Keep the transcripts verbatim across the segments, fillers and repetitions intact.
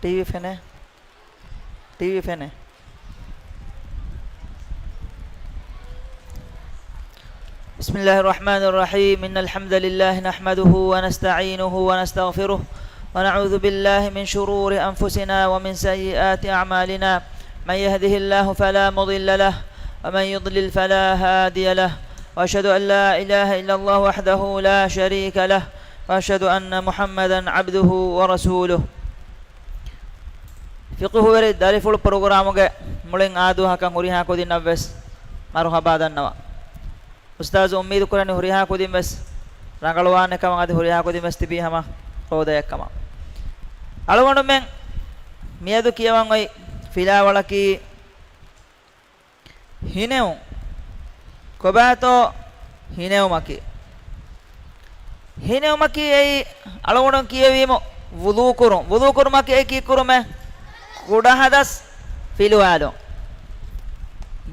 ޓީވީ ފެނޭ. ޓީވީ ފެނޭ. بسم الله الرحمن الرحيم. إن الحمد لله نحمده ونستعينه ونستغفره، ونعوذ بالله من شرور أنفسنا ومن سيئات أعمالنا. من يهده الله فلا مضل له، ومن يضلل فلا هادي له. وأشهد أن لا إله إلا الله وحده لا شريك له، وأشهد أن محمدا عبده ورسوله. ފިޤުހުވެރި ދަރިފުޅު ޕްރޮގްރާމުގެ މުޅިން އާދުވަހަކަށް ހުރިހާ ކުދިންނަށްވެސް މަރުޙަބާ ދަންނަވަން. އުސްތާޒު އުއްމީދު ކުރަނީ ހުރިހާ ކުދިން ވެސް ރަނގަޅުވާނެ ކަމަށް، އަދި ހުރިހާ ކުދިން ވެސް ތިބީ ހަމަ ރޯދަޔަށް ކަމަށް. އަޅުގަނޑުމެން މިއަދު ކިޔަވަން އޮތް ފިލާވަޅަކީ ހިނެއުން. ކޮބާތޯ ހިނެއުމަކީ؟ ހިނެއުމަކީ އެއީ އަޅުގަނޑު ކިޔެވީމު ވުޟޫ ކުރުން. ވުޟޫ ކުރުމަކީ އެއީ ކީއްކުރުމެއް؟ ކުޑަ ހަދަސް ފިލުވާލުން.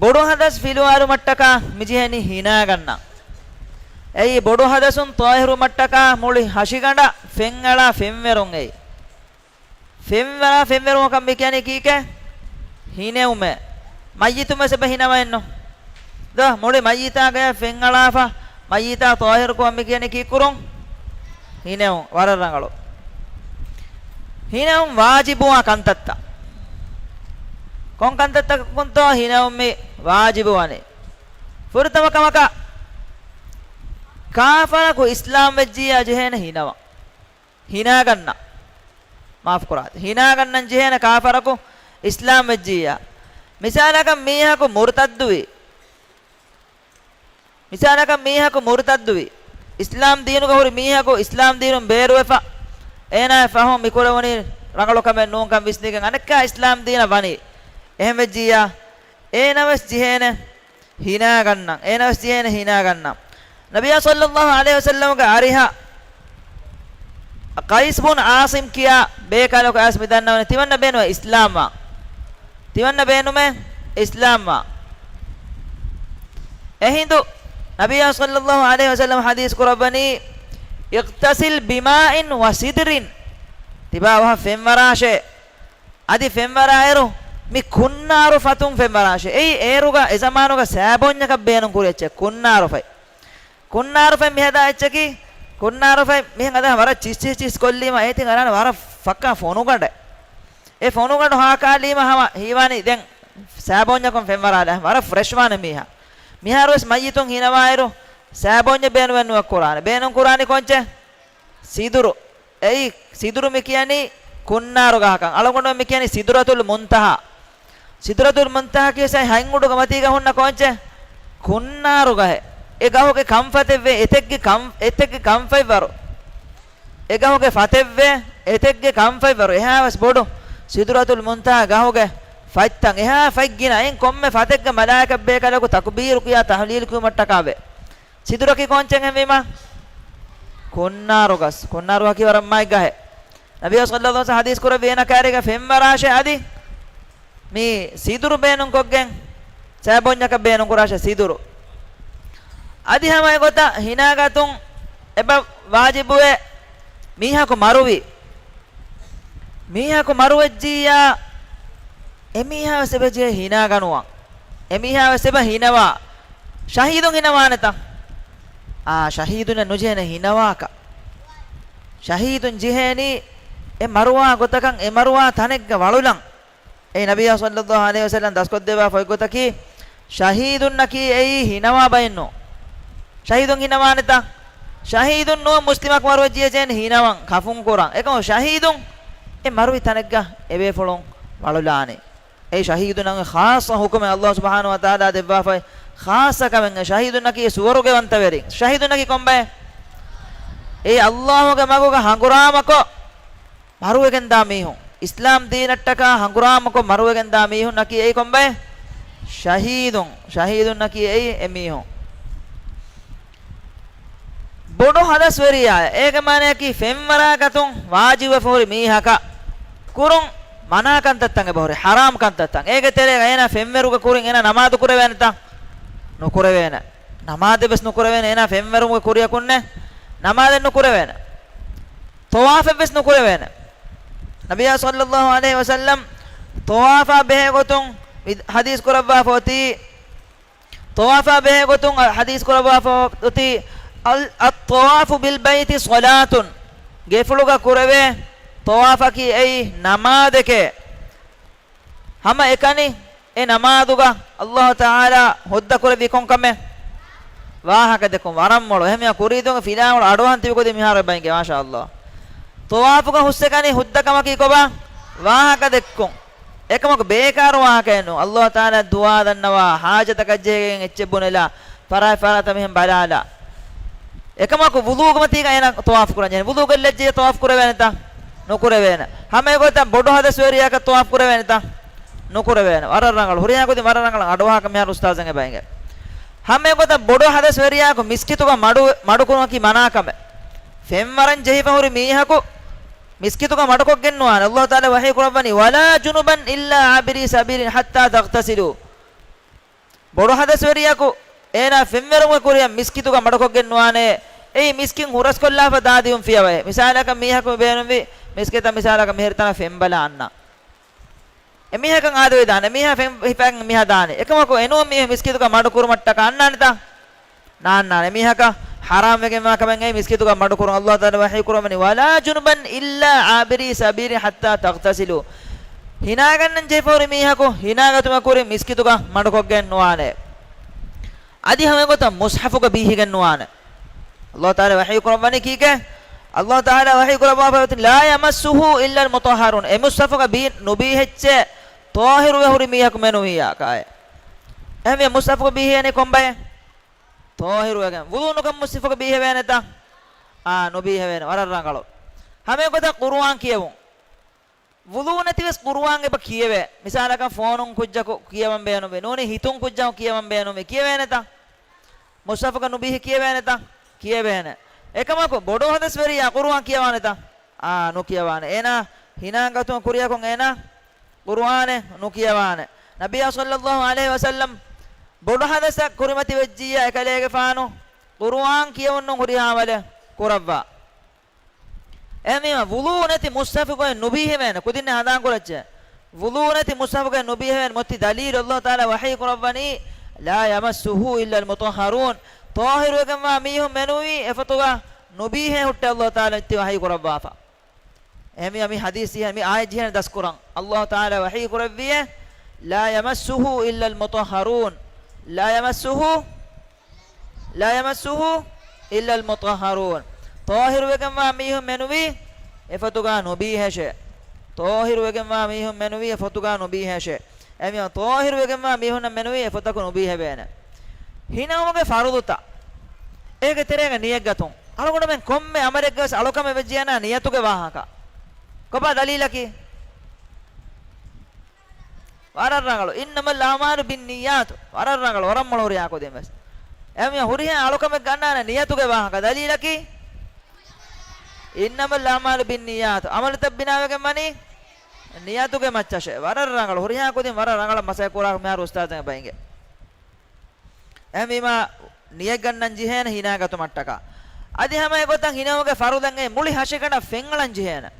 ބޮޑު ހަދަސް ފިލުވާލުމަށްޓަކާ މިޖެހެނީ ހިނާގަންނަން. އެއީ ބޮޑު ހަދަސުން ޠާހިރުވުމަށްޓަކާ މުޅި ހަށިގަނޑަށް ފެންއަޅާ ފެންވެރުން އެއީ. ފެންވަރާ ފެންވެރުމަކަށް މި ކިޔަނީ ކީކޭ؟ ހިނެއުމޭ. މައްޔިތުން ވެސް އެބަ ހިނަވައެއްނު. ދޯ، މުޅި މައްޔިތާގަޔަށް ފެންއަޅާފަ، މައްޔިތާ ޠާހިރުކުރުމަށް މި ކިޔަނީ ކީއްކުރުން؟ ހިނެއުން. ވަރަށް ރަނގަޅު. ހިނެއުން ވާޖިބުވާ ކަންތައްތައް. ކޮން ކަންތައްތަކަކުންތޯ ހިނެއުން މި ވާޖިބުވަނީ؟ ފުރަތަމަ ކަމަކަށް، ކާފަރަކު އިސްލާމް ވެއްޖިއްޔާ ޖެހޭނެ ހިނަވަން. ހިނާގަންނަން. މާފުކުރާތި. ހިނާގަންނަން ޖެހޭނެ ކާފަރަކު އިސްލާމް ވެއްޖިއްޔާ. މިސާލަކަށް މީހަކު މުރުތައްދުވި. މިސާލަކަށް މީހަކު މުރުތައްދުވި. އިސްލާމް ދީނުގަ ހުރި މީހަކު އިސްލާމް ދީނުން ބޭރުވެފަ، އޭނާއަށް ފަހުން މިކުރެވުނީ ރަނގަޅު ކަމެއް ނޫންކަން ވިސްނިގެން އަނެއްކާ އިސްލާމް ދީނަށް ވަނީ. އެހެން ވެއްޖިއްޔާ، އޭނަވެސް ޖެހޭނެ ހިނާގަންނަން. އޭނަވެސް ޖެހޭނެ ހިނާގަންނަން. ނަބިއްޔާ ޞައްލައްލާހު ޢަލައިހި ވަސައްލަމުގެ އަރިހަށް ޤައިސް ބުން ޢާޞިމް ކިޔާ ބޭކަލަކު އައިސް މި ދަންނަވަނީ ތިމަންނަ ބޭނުމޭ އިސްލާމްވާން. ތިމަންނަ ބޭނުމޭ އިސްލާމްވާން. އެހިނދު ނަބިއްޔާ ޞައްލައްލާހު ޢަލައިހި ވަސައްލަމަ ޙަދީޘް ކުރައްވަނީ، "اغتسل بماء وسدر." ތިބާ ވަހަށް ފެންވަރާށޭ. އަދި ފެންވަރާއިރު މި ކުންނާރު ފަތުން ފެންވަރާށޭ. އެއީ އޭރުގަ އެ ޒަމާނުގަ ސާބޯންޏަކަށް ބޭނުން ކުރި އެއްޗެއް، ކުންނާރު ފަތް. ކުންނާރު ފަތް މިހަދާ އެއްޗަކީ، ކުންނާރު ފަތް މިހެން އަދާ ވަރަށް ޗިސް ޗިސް ޗިސް ކޮށްލީމަ އޭތި ގަރާނެ ވަރަށް ފައްކާ ފޮނުގަނޑެއް. އެ ފޮނުގަނޑު ހާކާލީމަ ހަމަ ހީވާނީ ދެން ސާބޯންޏަކުން ފެންވަރާލާ ވަރަށް ފްރެޝް ވާނެ މީހާ. މިހާރުވެސް މައްޔިތުން ހިނަވާއިރު ސާބޯންޏެއް ބޭނުމެއް ނުވެ ކުރާނެ. ބޭނުން ކުރާނީ ކޮންޗެއް؟ ސިދުރު. އެއީ ސިދުރު މި ކިޔަނީ ކުންނާރު ގަހަކަށް. އަޅުގަނޑު މި ކިޔަނީ ސިދުރަތުލް މުންތަހާ. ސިދުރަތުލް މުންތަހާ ކިޔަސް ހަތް ހަތް އުޑުގަ މަތީގަ ހުންނަ ކޯންޗެއް؟ ކުންނާރު ގަހެއް. އެ ގަހުގެ ކަންފަތެއްވޭ، އެތެއްގެ ކަން، އެތެއްގެ ކަންފަތްވަރު. އެ ގަހުގެ ފަތެއްވޭ، އެތެއްގެ ކަންފަތްވަރު. އެހާވެސް ބޮޑު ސިދުރަތުލް މުންތަހާ ގަހުގެ ފަތްތައް. އެހާ ފަތް ގިނަ. އެއިން ކޮންމެ ފަތެއްގަ މަލާއިކަ ބޭކަލަކު ތަކުބީރު ކިޔާ ތަހްލީލު ކިޔުމަށްޓަކާވޭ. ސިދުރަކީ ކޯންޗެއް ހެންވީމަ؟ ކުންނާރު ގަސް. ކުންނާރު ވަކި ވަރަށް މާތް ގަހެއް. ނަބިއްޔާ ޞައްލައްލާހު ޢަލައިހި ވަސައްލަމަ ޙަދީޘް ކުރެއްވި އޭނަ ކާރީގަ ފެންވަރާށޭ އަދި މި ސިދުރު ބޭނުންކޮށްގެން ސާބޯންޏަކަށް ބޭނުން ކުރާށޭ ސިދުރު. އަދި ހަމަ އެގޮތަށް ހިނާގަތުން އެބަ ވާޖިބުވޭ މީހަކު މަރުވި. މީހަކު މަރުވެއްޖިއްޔާ، އެމީހާވެސް އެބަ ޖެހޭ ހިނާގަނުވަން. އެމީހާވެސް އެބަ ހިނަވާ. ޝަހީދުން ހިނަވާނެތަ؟ އާ، ޝަހީދުންނެއް ނުޖެހޭނެ ހިނަވާކަށް. ޝަހީދުން ޖެހޭނީ އެ މަރުވާ ގޮތަކަށް، އެ މަރުވާ ތަނެއްގަ ވަޅުލަން. އެއީ ނަބިއްޔާ ޞައްލައްލާހު ޢަލައިހި ވަސައްލަމަ ދަސްކޮށްދެއްވާފަ އޮތް ގޮތަކީ، ޝަހީދުންނަކީ އެއީ ހިނަވާ ބައެއްނު. ޝަހީދުން ހިނަވާނެތަ؟ ޝަހީދުން ނުވަ މުސްލިމަކު މަރުވެއްޖިއްޔާ ޖެހޭނެ ހިނަވަން، ކަފުން ކުރަން. އެކަމު ޝަހީދުން އެ މަރުވި ތަނެއްގަ އެބޭފުޅުން ވަޅުލާނެ. އެއީ ޝަހީދުންނަށް ޚާއްޞަ ޙުކުމެއް ﷲ ސުބްޙާނަހޫ ވަތަޢާލާ ދެއްވާފައި ޚާއްޞަ ކަމެއް. ޝަހީދުންނަކީ ސުވަރުގެވަންތަވެރިން. ޝަހީދުންނަކީ ކޮންބައެއް؟ އެއީ ﷲ ގެ މަގުގަ ހަނގުރާމަކޮށް މަރުވެގެންދާ މީހުން، އިސްލާމް ދީނަށްޓަކާ ހަނގުރާމަކޮށް މަރުވެގެންދާ މީހުންނަކީ އެއީ ކޮންބައެއް؟ ޝަހީދުން. ޝަހީދުންނަކީ އެއީ އެމީހުން. ބޮޑު ހަދަސްވެރިޔާއެއް. އޭގެ މާނަޔަކީ ފެންވަރާގަތުން ވާޖިބުވެފަ ހުރި މީހަކަށް ކުރުން މަނާ ކަންތައްތައް އެބަހުރި، ޙަރާމް ކަންތައްތައް. އޭގެ ތެރޭގަ އޭނާ ފެންވަރުގަ ކުރިން އޭނާ ނަމާދު ކުރެވޭނެތަ؟ ނުކުރެވޭނެ. ނަމާދެއް ވެސް ނުކުރެވޭނެ. އޭނާ ފެންވަރުގަ ކުރިއަކުންނެއް ނަމާދެއް ނުކުރެވޭނެ. ޠަވާފެއް ވެސް ނުކުރެވޭނެ. ނަބިއްޔާ ޞައްލައްލާހު ޢަލައިހި ވަސައްލަމް ޠަވާފާ ބެހޭ ގޮތުން މި ޙަދީޘް ކުރައްވާފަ އޮތީ، ޠަވާފާ ބެހޭ ގޮތުން ޙަދީޘް ކުރައްވާފަ އޮތީ، އަލް، الطواف بالبيت صلاة، ގެފުޅުގަ ކުރެވޭ ޠަވާފަކީ އެއީ ނަމާދެކޭ. ހަމަ އެކަނި އެ ނަމާދުގަ އައްލާހު ތަޢާލާ ހުއްދަ ކުރެއްވީ ކޮން ކަމެއް؟ ވާހަކަ ދެއްކުން. ވަރަށް މޮޅު. އެހެންވެ ކުރީދުންގެ ފިލާވަޅު އަޑުއަހަން ތިބި ކުދިން މިހާރު ބައިނގެ، މާޝާ އައްލާ. ޠަވާފުގަ ހުސްއެކަނި ހުއްދަ ކަމަކީ ކޮބާ؟ ވާހަކަ ދެއްކުން. އެކަމަކު ބޭކާރު ވާހަކައެއް ނޫން. އައްލާހު ތަޢާލާ ދުޢާ ދަންނަވާ، ޙާޖަތަކަށް ޖެހިގެން އެއްޗެއް ބުނެލާ، ފަރާތް ފަރާތަށް މިހެން ބަލާލާ. އެކަމަކު ވުޟޫގެ މަތީގަ އޭނާ ޠަވާފު ކުރަން ޖެހޭ. ވުޟޫ ކޮށްލައްޖެ ޠަވާފު ކުރެވޭނެތަ؟ ނުކުރެވޭނެ. ހަމަ އެގޮތަށް ބޮޑު ޙަދަސްވެރިޔާކަށް ޠަވާފު ކުރެވޭނެތަ؟ ނުކުރެވޭނެ. ވަރަށް ރަނގަޅު. ހުރިހާ ކުދިން ވަރަށް ރަނގަޅަށް އަޑުއަހާކަށް މިހާރު އުސްތާޒު އެބައިނގޭ. ހަމަ އެގޮތަށް ބޮޑު ޙަދަސްވެރިޔާއަކު މިސްކިތުގަ މަޑު، މަޑުކުރުމަކީ މަނާ ކަމެއް. ފެންވަރަން ޖެހިފަ ހުރި މީހަކު މިސްކިތުގަ މަޑުކޮށްގެން ނުވާނެ. އައްލާހު ތަޢާލާ ވަޙީ ކުރައްވަނީ، "ولا جنبا إلا عابري سبيل حتى تغتسلوا." ބޮޑު ޙަދަސްވެރިޔަކު އޭނާ ފެންވަރުމުގެ ކުރިއަށް މިސްކިތުގަ މަޑުކޮށްގެން ނުވާނެ. އެއީ މިސްކިތް ހުރަސްކޮށްލާފަ ދާދިއުން ފިޔަވައެއް. މިސާލަކަށް މީހަކު މި ބޭނުންވި މިސްކިތަށް މިސާލަކަށް މިހިރިތަނަށް ފެންބަލާ އަންނަ. އެމީހަކަށް އާދެވި ދާނެ. އެމީހާ ފެން ހިފައިގެން މީހާ ދާނެ. އެކަމަކު އެނޫން މީހުން މިސްކިތުގަ މަޑުކުރުމަށްޓަކާ އަންނާނެތަ؟ ނާންނާނެ. އެމީހަކަށް ޙަރާމް ވެގެންވާ ކަމެއް އެއީ މިސްކިތުގަ މަޑުކުރުން. އައްލާހު ތަޢާލާ ވަޙީ ކުރައްވަނީ، "ولا جنبا إلا عابري سبيل حتى تغتسلوا." ހިނާގަންނަން ޖެހިފަ ހުރި މީހަކު ހިނާގަތުމަށް ކުރިން މިސްކިތުގަ މަޑުކޮށްގެން ނުވާނެ. އަދި ހަމަ އެގޮތަށް މުޞްޙަފުގަ ބީހިގެން ނުވާނެ. އައްލާހު ތަޢާލާ ވަޙީ ކުރައްވަނީ ކީކޭ؟ އައްލާހު ތަޢާލާ ވަޙީ ކުރައްވާފަ އޮތީ، "لا يمسه إلا المطهرون." އެ މުޞްޙަފުގަ ބީ، ނުބީހެއްޗެއް ޠާހިރުވެ ހުރި މީހަކު މެނުވިއްޔާ ކާއެއް. އެހެންވެ މުޞްޙަފުގަ ބީހޭނީ ކޮންބައެއް؟ ޠާހިރުވެގެން. ވުޟޫ ނުކޮށް މުޞްޙަފުގަ ބީހެވޭނެތަ؟ އާ، ނުބީހެވޭނެ. ވަރަށް ރަނގަޅު. ހަމަ އެގޮތަށް ޤުރުއާން ކިޔެވުން. ވުޟޫ ނެތިވެސް ޤުރުއާން އެބަ ކިޔެވޭ. މިސާލަކަށް ފޯނުން ކުއްޖަކު ކިޔަވަން ބޭނުމޭ. ނޫނީ ހިތުން ކުއްޖަކު ކިޔަވަން ބޭނުމޭ. ކިޔެވޭނެތަ؟ މުޞްޙަފުގަ ނުބީހި ކިޔެވޭނެތަ؟ ކިޔެވޭނެ. އެކަމަކު ބޮޑު ޙަދަސްވެރިޔާ ޤުރުއާން ކިޔަވާނެތަ؟ އާ، ނުކިޔަވާނެ. އޭނާ ހިނާގަތުމަށް ކުރިއަކުން އޭނާ ޤުރުއާނެއް ނުކިޔަވާނެ. ނަބިއްޔާ ޞައްލައްލާހު ޢަލައިހި ވަސައްލަމް ބޮޑު ޙަދަސަށް ކުރިމަތިވެއްޖިއްޔާ އެކަލޭގެފާނު ޤުރުއާން ކިޔެވުން ނޫން ހުރިހާ އަމަލެއް ކުރައްވާ. އެހެންވީމަ، ވުޟޫ ނެތި މުޞްޙަފުގައި ނުބީހެވޭނެ. ކުދިންނެއް ހަނދާން ކުރައްޗޭ. ވުޟޫ ނެތި މުޞްޙަފުގައި ނުބީހެވޭނެ. މޮތި ދަލީލު އައްލާހު ތަޢާލާ ވަޙީ ކުރައްވަނީ، "لا يمسه إلا المطهرون." ޠާހިރުވެގެންވާ މީހުން މެނުވީ އެފޮތުގަ ނުބީހޭ ހުއްޓެ އައްލާހު ތަޢާލާ އިތި ވަޙީ ކުރައްވާފަ. އެހެންވީމަ މި ޙަދީޘް ޖެހޭ، މި އާޔަތް ޖެހޭނެ ދަސްކުރަން. އައްލާހު ތަޢާލާ ވަޙީ ކުރެއްވިއޭ، "لا يمسه إلا المطهرون." لا يمسه لا يمسه إلا المطهرون. ޠާހިރުވެގެންވާ މީހުން މެނުވީ އެފޮތުގަ ނުބީހޭށޭ. ޠާހިރުވެގެންވާ މީހުން މެނުވީ އެފޮތުގަ ނުބީހޭށޭ. އެމީހުން ޠާހިރުވެގެންވާ މީހުންނަށް މެނުވީ އެފޮތަކު ނުބީހެވޭނެ. ހިނެއުމުގެ ފަރުޟުތައް. އޭގެ ތެރޭގަ ނިޔަތްގަތުން. އަޅުގަނޑުމެން ކޮންމެ އަމަލެއްގަވެސް އަޅުކަމެއް ވެއްޖިއްޔާ ނިޔަތުގެ ވާހަކަ. ކޮބާ ދަލީލަކީ؟ ވަރަށް ރަނގަޅު. إنما الأعمال بالنيات. ވަރަށް ރަނގަޅު. ވަރަށް މޮޅު ހުރިހާ ކުދިން ވެސް. އެހެންވީމަ ހުރިހާ އަޅުކަމެއްގަ އަންނާނެ ނިޔަތުގެ ވާހަކަ. ދަލީލަކީ؟ إنما الأعمال بالنيات. އަމަލުތައް ބިނާވެގެން ވަނީ ނިޔަތުގެ މައްޗަށޭ. ވަރަށް ރަނގަޅު. ހުރިހާ ކުދިން ވަރަށް ރަނގަޅަށް މަސައްކަތް ކުރާ މިހާރު އުސްތާޛު އެބައިނގޭ. އެހެންވީމަ، ނިޔަތް ގަންނަން ޖެހޭނެ ހިނާގަތުމަށްޓަކާ. އަދި ހަމަ އެގޮތަށް ހިނެއުމުގެ ފަރުޟެއްގައި މުޅި ހަށިގަނޑަށް ފެންއަޅަން ޖެހޭނެ.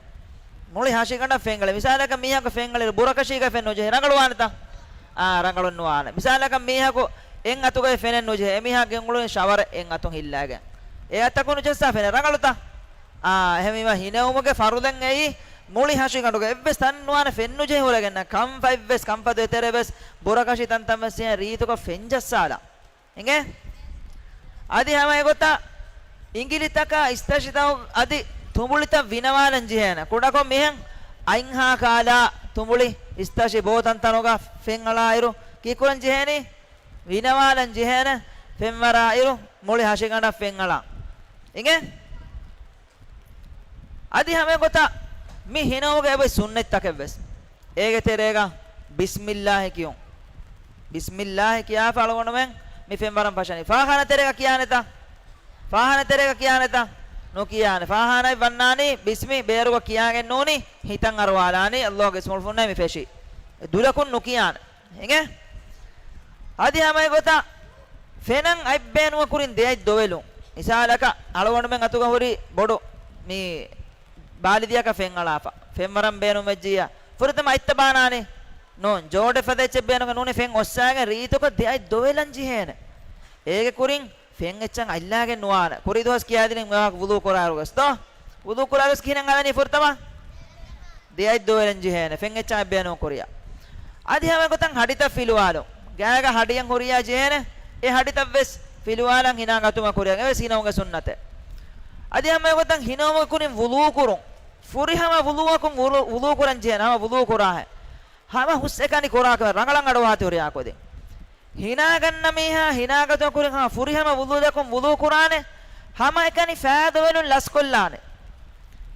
މުޅި ހަށިގަނޑަށް ފެންއަޅޭ. މިސާލަކަށް މީހަކު ފެންއަޅިއިރު ބުރަކަށީގަ ފެން ނުޖެހޭ. ރަނގަޅުވާނެތަ؟ އާ، ރަނގަޅުން ނުވާނެ. މިސާލަކަށް މީހަކު އެއް އަތުގައި ފެނެއް ނުޖެހޭ. އެމީހާ ގެންގުޅުނީ ޝަވަރެއް އެއް އަތުން ހިއްލައިގެން. އެ އަތަކުން ނުޖައްސާ ފެނެއް. ރަނގަޅުތަ؟ އާ، އެހެންވީމަ ހިނެއުމުގެ ފަރުޟެއް އެއީ މުޅި ހަށިގަނޑުގަ އެއްވެސް ތަން ނުވާނެ ފެން ނުޖެހި ހުރެގެންނަށް. ކަންފަތްވެސް، ކަންފަތު އެތެރެވެސް، ބުރަކަށި ތަންތަންވެސް ޖެހޭ ރީތިކޮށް ފެން ޖައްސާލާ. އިނގޭ؟ އަދި ހަމަ އެގޮތަށް އިނގިލިތަކާ އިސްތަށިތައް އަދި ތުނބުޅިތައް ވިނަވާލަން ޖެހޭނެ. ކުޑަކޮށް މިހެން އަތްހާ ކާލާ ތުނބުޅި އިސްތަށި ބޯތަންތަނުގަ ފެންއަޅާއިރު ކީއްކުރަން ޖެހޭނީ؟ ވިނަވާލަން ޖެހޭނެ. ފެންވަރާއިރު މުޅި ހަށިގަނޑަށް ފެންއަޅާ. އިނގޭ؟ އަދި ހަމަ އެގޮތަށް މި ހިނެއުމުގެ އެބައި ސުންނަތްތަކެއްވެސް. އޭގެ ތެރޭގަ ބިސްމިއްލާހި ކިޔުން. ބިސްމިއްލާހި ކިޔާފަ އަޅުގަނޑުމެން މި ފެންވަރަން ފަށަނީ. ފާޚާނާ ތެރޭގަ ކިޔާނެތަ؟ ފާޚާނާ ތެރޭގަ ކިޔާނެތަ؟ ނުކިޔާނެ. ފާޚާނާއަށް ވަންނާނީ ބިސްމި ބޭރުގަ ކިޔާގެން ނޫނީ ހިތަށް އަރުވާލާނީ އައްލާހުގެ އިސްމުފުޅުންނޭ މި ފެށީ. ދުލަކުން ނުކިޔާނެ. އިނގޭ؟ އަދި ހަމަ އެގޮތަށް ފެނަށް އަތް ބޭނުމަށް ކުރިން ދެއަތް ދޮވެލުން. މިސާލަކަށް އަޅުގަނޑުމެން އަތުގަ ހުރި ބޮޑު މި ބާލިދިއަކަށް ފެން އަޅާފަ. ފެންވަރަން ބޭނުންވެއްޖިއްޔާ. ފުރަތަމަ އަތްތައް ބާނާނީ؟ ނޫން. ޖޯޑެއް ފަދަ އެއްޗެއް ބޭނުން ނޫނީ. ފެން އޮއްސާގެން ރީތިކޮށް ދެ އަތް ދޮވެލަން ޖެހޭނެ. އޭގެ ކުރިން ފެން އެއްޗަށް އަތްލާގެން ނުވާނެ. ކުރީ ދުވަސް ކިޔާދިނީ މިވާހަކަ ވުޟޫ ކުރާއިރުވެސް ދޯ؟ ވުޟޫ ކުރާއިރުވެސް ކިހިނެއް އަޅަނީ ފުރަތަމަ؟ ދެ އަތް ދޮވެލަން ޖެހޭނެ. ފެން އެއްޗަށް އަތް ބޭނުން ކުރިއަށް. އަދި ހަމަ އެގޮތަށް ހަޑިތައް ފިލުވާލުން. ގާގަ ހަޑިއަށް ހުރިއްޔާ ޖެހޭނެ، އެ ހަޑިތައްވެސް ފިލުވާލަން ހިނާ ގަތުމަށް ކުރިއަށް. އެވެސް ހިނަވުމުގެ ސުންނަތެއް. އަދި ހަމަ އެގޮތަށް ހިނަވުމުގެ ކުރިން ވުޟޫ ކުރުން. ފުރިހަމަ ވުޟޫއަކުން ވުޟޫ، ވުޟޫ ކުރަން ޖެހޭނެ. ހަމަ ވުޟޫ ކުރާހެން. ހަމަ ހުސް އެކަނި ކުރާކަމެއް ރަނގަޅަށް އަޑުއަހާތި ހުރިހާ ކުދިން. ހިނާގަންނަ މީހާ ހިނާގަތުމަށް ކުރިން ހަމަ ފުރިހަމަ ވުޟޫދަކުން ވުޟޫ ކުރާނެ، ހަމަ އެކަނި ފައިދޮވެލުން ލަސްކޮށްލާނެ.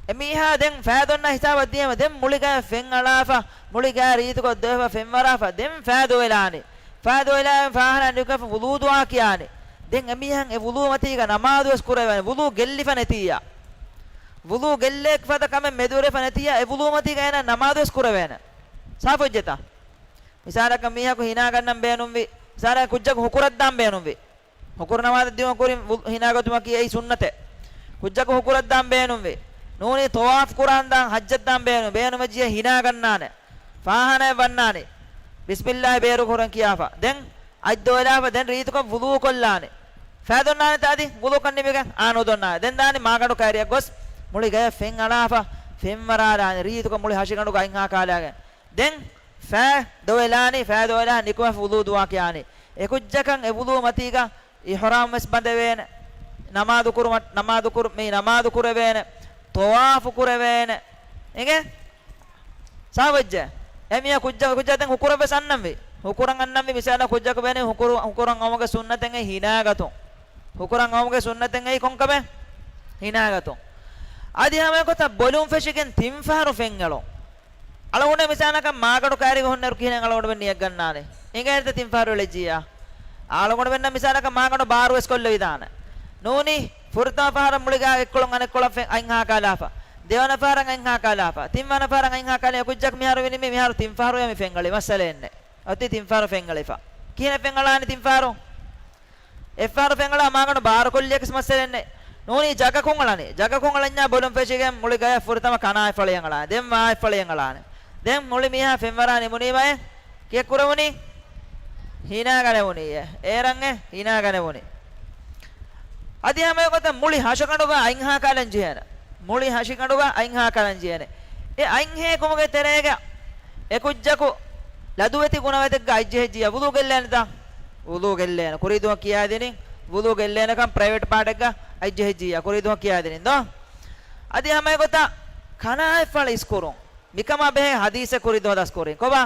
އެމީހާ ދެން ފައިދޮންނަ ހިސާބަށް ދިޔަމަ ދެން މުޅިގަޔަށް ފެން އަޅާފަ، މުޅިގަޔަށް ރީތިކޮށް ދޮވެފަ، ފެންވަރާފަ، ދެން ފައިދޮވެލާނެ. ފައިދޮވެލާ ފާހަނާ ނިކުމެފަ ވުޟޫ ދުޢާ ކިޔާނެ. ދެން އެމީހަން އެ ވުޟޫ މަތީގަ ނަމާދުވެސް ކުރެވޭނެ. ވުޟޫ ގެއްލިފަ ނެތިއްޔާ. ވުޟޫ ގެއްލޭ ފަދަ ކަމެއް މެދުވެރިވެފަ ނެތިއްޔާ އެ ވުޟޫ މަތީގަ އޭނާ ނަމާދުވެސް ކުރެވޭނެ. ސާފުވެއްޖެތަ؟ މިސާލަކަށް މީހަކު ހިނާގަންނަން ބޭނުންވި، މިސާލަކަށް ކުއްޖަކު ހުކުރަށްދާން ބޭނުންވި. ހުކުރު ނަމާދަށް ދިޔުމަށް ކުރިން ވު-، ހިނާގަތުމަކީ އެއީ ސުންނަތެއް. ކުއްޖަކު ހުކުރަށްދާން ބޭނުންވި. ނޫނީ ޠަވާފު ކުރާން ދާން ޙައްޖަށްދާން ބޭނުން، ބޭނުމެއްޖިޔަ ހިނާގަންނާނެ. ފާހަނައެއް ވަންނާނީ. ބިސްމިއްލާހި ބޭރު ކުރަން ކިޔާފަ. ދެން އަތް ދޮވެލާފަ، ދެން ރީތިކޮށް ވުޟޫ ކޮށްލާނެ. ފައިދޮންނާނެތަ އަދި؟ ވުޟޫކަން ނިމިގެން އާ ނުދޮންނާނެ. ދެން ދާނީ މާގަނޑު ކައިރިއަށް ގޮސް މުޅި ގަޔަށް ފެން އަޅާފަ، ފެންވަރާލާނެ. ރީތިކޮށް މުޅި ހަށިގަނޑުގަ އަތްހާ ކާލާގެން. ދެން ފައި ދޮވެލާނީ، ފައި ދޮވެލާ ނިކުމެފަ ވުޟޫ ދުޢާ ކިޔާނީ. އެކުއްޖަކަށް އެ ވުޟޫ މަތީގަ އިޙްރާމް ވެސް ބަނދެވޭނެ. ނަމާދު ކުރުމަށް، ނަމާދު ކުރު-، މި ނަމާދު ކުރެވޭނެ. ޠަވާފު ކުރެވޭނެ. އިނގޭ؟ ސާފުވެއްޖެ؟ އެ މީހާ ކުއްޖަ-، ކުއްޖާ ދެން ހުކުރަށް ވެސް އަންނަންވީ. ހުކުރަށް އަންނަންވީ. މިސާލަށް ކުއްޖަކު ބޭނުން ހުކުރު-، ހުކުރަށް އައުމުގެ ސުންނަތެއް އެއީ ހިނާގަތުން. ހުކުރަށް އައުމުގެ ސުންނަތެއް އެއީ ކޮންކަމެއް؟ ހިނާގަތުން. އަދި ހަމައެގޮތަށް ބޮލުން ފެށިގެން ތިން ފަހަރު ފެންއެޅުން. އަޅުގަނޑު މިސާލަކަށް މާގަނޑު ކައިރިގަ ހުންނައިރު ކިހިނެއް އަޅުގަނޑުމެން ނިޔަތް ގަންނާނެ؟ އިނގޭތަ ތިން ފަހަރު އެޅިއްޖިއްޔާ. އަޅުގަނޑުމެންނަށް މިސާލަކަށް މާގަނޑު ބާރު ވެސް ކޮށްލެވިދާނެ. ނޫނީ، ފުރަތަމަ ފަހަރަށް މުޅިގަ އެއްކޮޅުން އަނެއްކޮޅަށް ފެން އަތްހާ ކާލާފަ. ދެވަނަ ފަހަރަށް އަތްހާ ކާލާފަ. ތިންވަނަ ފަހަރަށް އަތްހާ ކާލާ އެކުއްޖަކު މިހާރު ވިނީ މި މިހާރު ތިން ފަހަރު އެ މި ފެންއަޅި މައްސަލައެއްނެއް. އޮތީ ތިން ފަހަރު ފެންއަޅިފަ. ކިހިނެއް ފެންއަޅާނީ ތިން ފަހަރު؟ އެއްފަހަރު ފެންއަޅާ މާގަނޑު ބާރުކޮށްލިޔަކަސް މައްސަލައެއްނެއް. ނޫނީ ޖަކަކުން އަޅަނީ. ޖަކަކުން އަޅަންޏާ ބޮލުން ފެށިގެން މުޅި ގަޔަށް ފުރަތަމަ ކަނާ އެއްފަޅިއަށް އަޅާނެ. ދެން ވާ އެއްފަޅިއަށް އަޅާނެ. ދެން މުޅި މީހާ ފެންވަރާ ނިމުނީމައެ ކިއެއްކުރެވުނީ؟ ހިނާގަނެވުނީއޭ. އޭރަށްއެ ހިނާގަނެވުނީ. އަދި ހަމައެގޮތަށް މުޅި ހަށިގަނޑުގަ އަތްހާ ކާލަން ޖެހޭނެ. މުޅި ހަށިގަނޑުގަ އަތްހާ ކާލަން ޖެހޭނެ. އެ އަތްހެއްކުމުގެ ތެރޭގަ އެކުއްޖަކު ލަދުވެތި ގުނަވަތެއްގަ އަތްޖެހިއްޖިއްޔާ ވުޟޫ ގެއްލޭނެތަ؟ ވުޟޫ ގެއްލޭނެ. ކުރީ ދުވަހު ކިޔާދިނީ ވުޟޫ ގެއްލޭނެކަން ޕްރައިވެޓް ޕާޓެއްގަ އަތްޖެހިއްޖިއްޔާ ކުރީ ދުވަހު ކިޔާދިނީ ދޯ؟ އަދި ހަމައެގޮތަށް ކަނާ އެއްފަޅި އިސްކުރުން. މިކަމާ ބެހޭ ޙަދީޘެއް ކުރީ ދުވަހު ދަސްކުރީ. ކޮބާ؟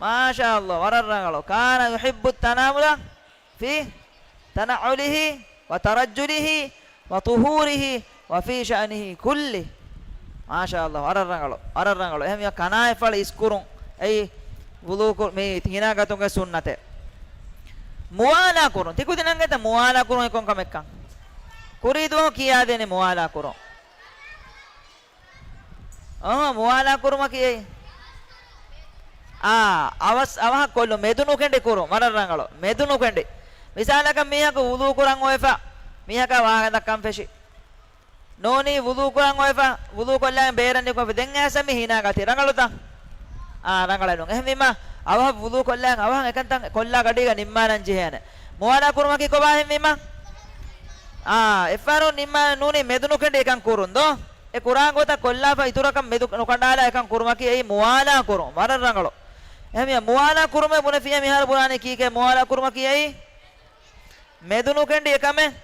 މާޝާﷲ، ވަރަށް ރަނގަޅު. كان يحب التنامل في تنعله وترجله وطهوره وفي شأنه كله. މާޝާﷲ، ވަރަށް ރަނގަޅު، ވަރަށް ރަނގަޅު. އެހެންވިޔަ ކަނާ އެއްފަޅި އިސްކުރުން އެއީ ވުޟޫ ކުރު-، މި ހިނާގަތުމުގެ ސުންނަތެއް. މުވާލާ ކުރުން. ތިކުދިންނަށް އެނގޭތަ މުވާލާ ކުރުން އެ ކޮން ކަމެއްކަން؟ ކުރީ ދުވަހު ކިޔާދިނީ މުވާލާ ކުރުން. އަހަ، މުވާލާ ކުރުމަކީ އެއީ. އާ، އަވަސް އަވަހަށް ކޮށްލުން، މެދު ނުކެނޑި ކުރުން، ވަރަށް ރަނގަޅު. މެދު ނުކެނޑި. މިސާލަކަށް މީހަކު ވުޟޫ ކުރަން އޮވެފަ، މީހަކާ ވާހަކަ ދައްކަން ފެށި. ނޫނީ ވުޟޫ ކުރަން އޮވެފަ، ވުޟޫ ކޮށްލާ ބޭރަށް ނިކުމެފަ. ދެން އައިސް މި ހިނާ ގަތީ. ރަނގަޅުތަ؟ އާ، ރަނގަޅެއް ނޫން. އެހެންވީމަ، އަވަހަށް ވުޟޫ ކޮށްލާ އަވަހަށް އެކަންތައް ކޮށްލާ ގަޑީގަ ނިންމާލަން ޖެހޭނެ. މުވާލާ ކުރުމަކީ ކޮބާ އެހެންވީމަ؟ އާ، އެއްފަހަރު ނިންމާލަން ނޫނީ މެދު ނުކެނޑި އެކަން ކުރުން ދޯ؟ އެ ކުރާ ގޮތަށް ކޮށްލާފަ އިތުރަކަށް މެދު ނުކަނޑާލާ އެކަން ކުރުމަކީ އެއީ މުވާލާ ކުރުން. ވަރަށް ރަނގަޅު. އެހެންވިޔަ މުވާލާ ކުރުމޭ ބުނެފިޔާ މިހާރު ބުނާނީ ކީކޭ މުވާލާ ކުރުމަކީ އެއީ؟ މެދު ނުކެނޑި އެކަމެއް،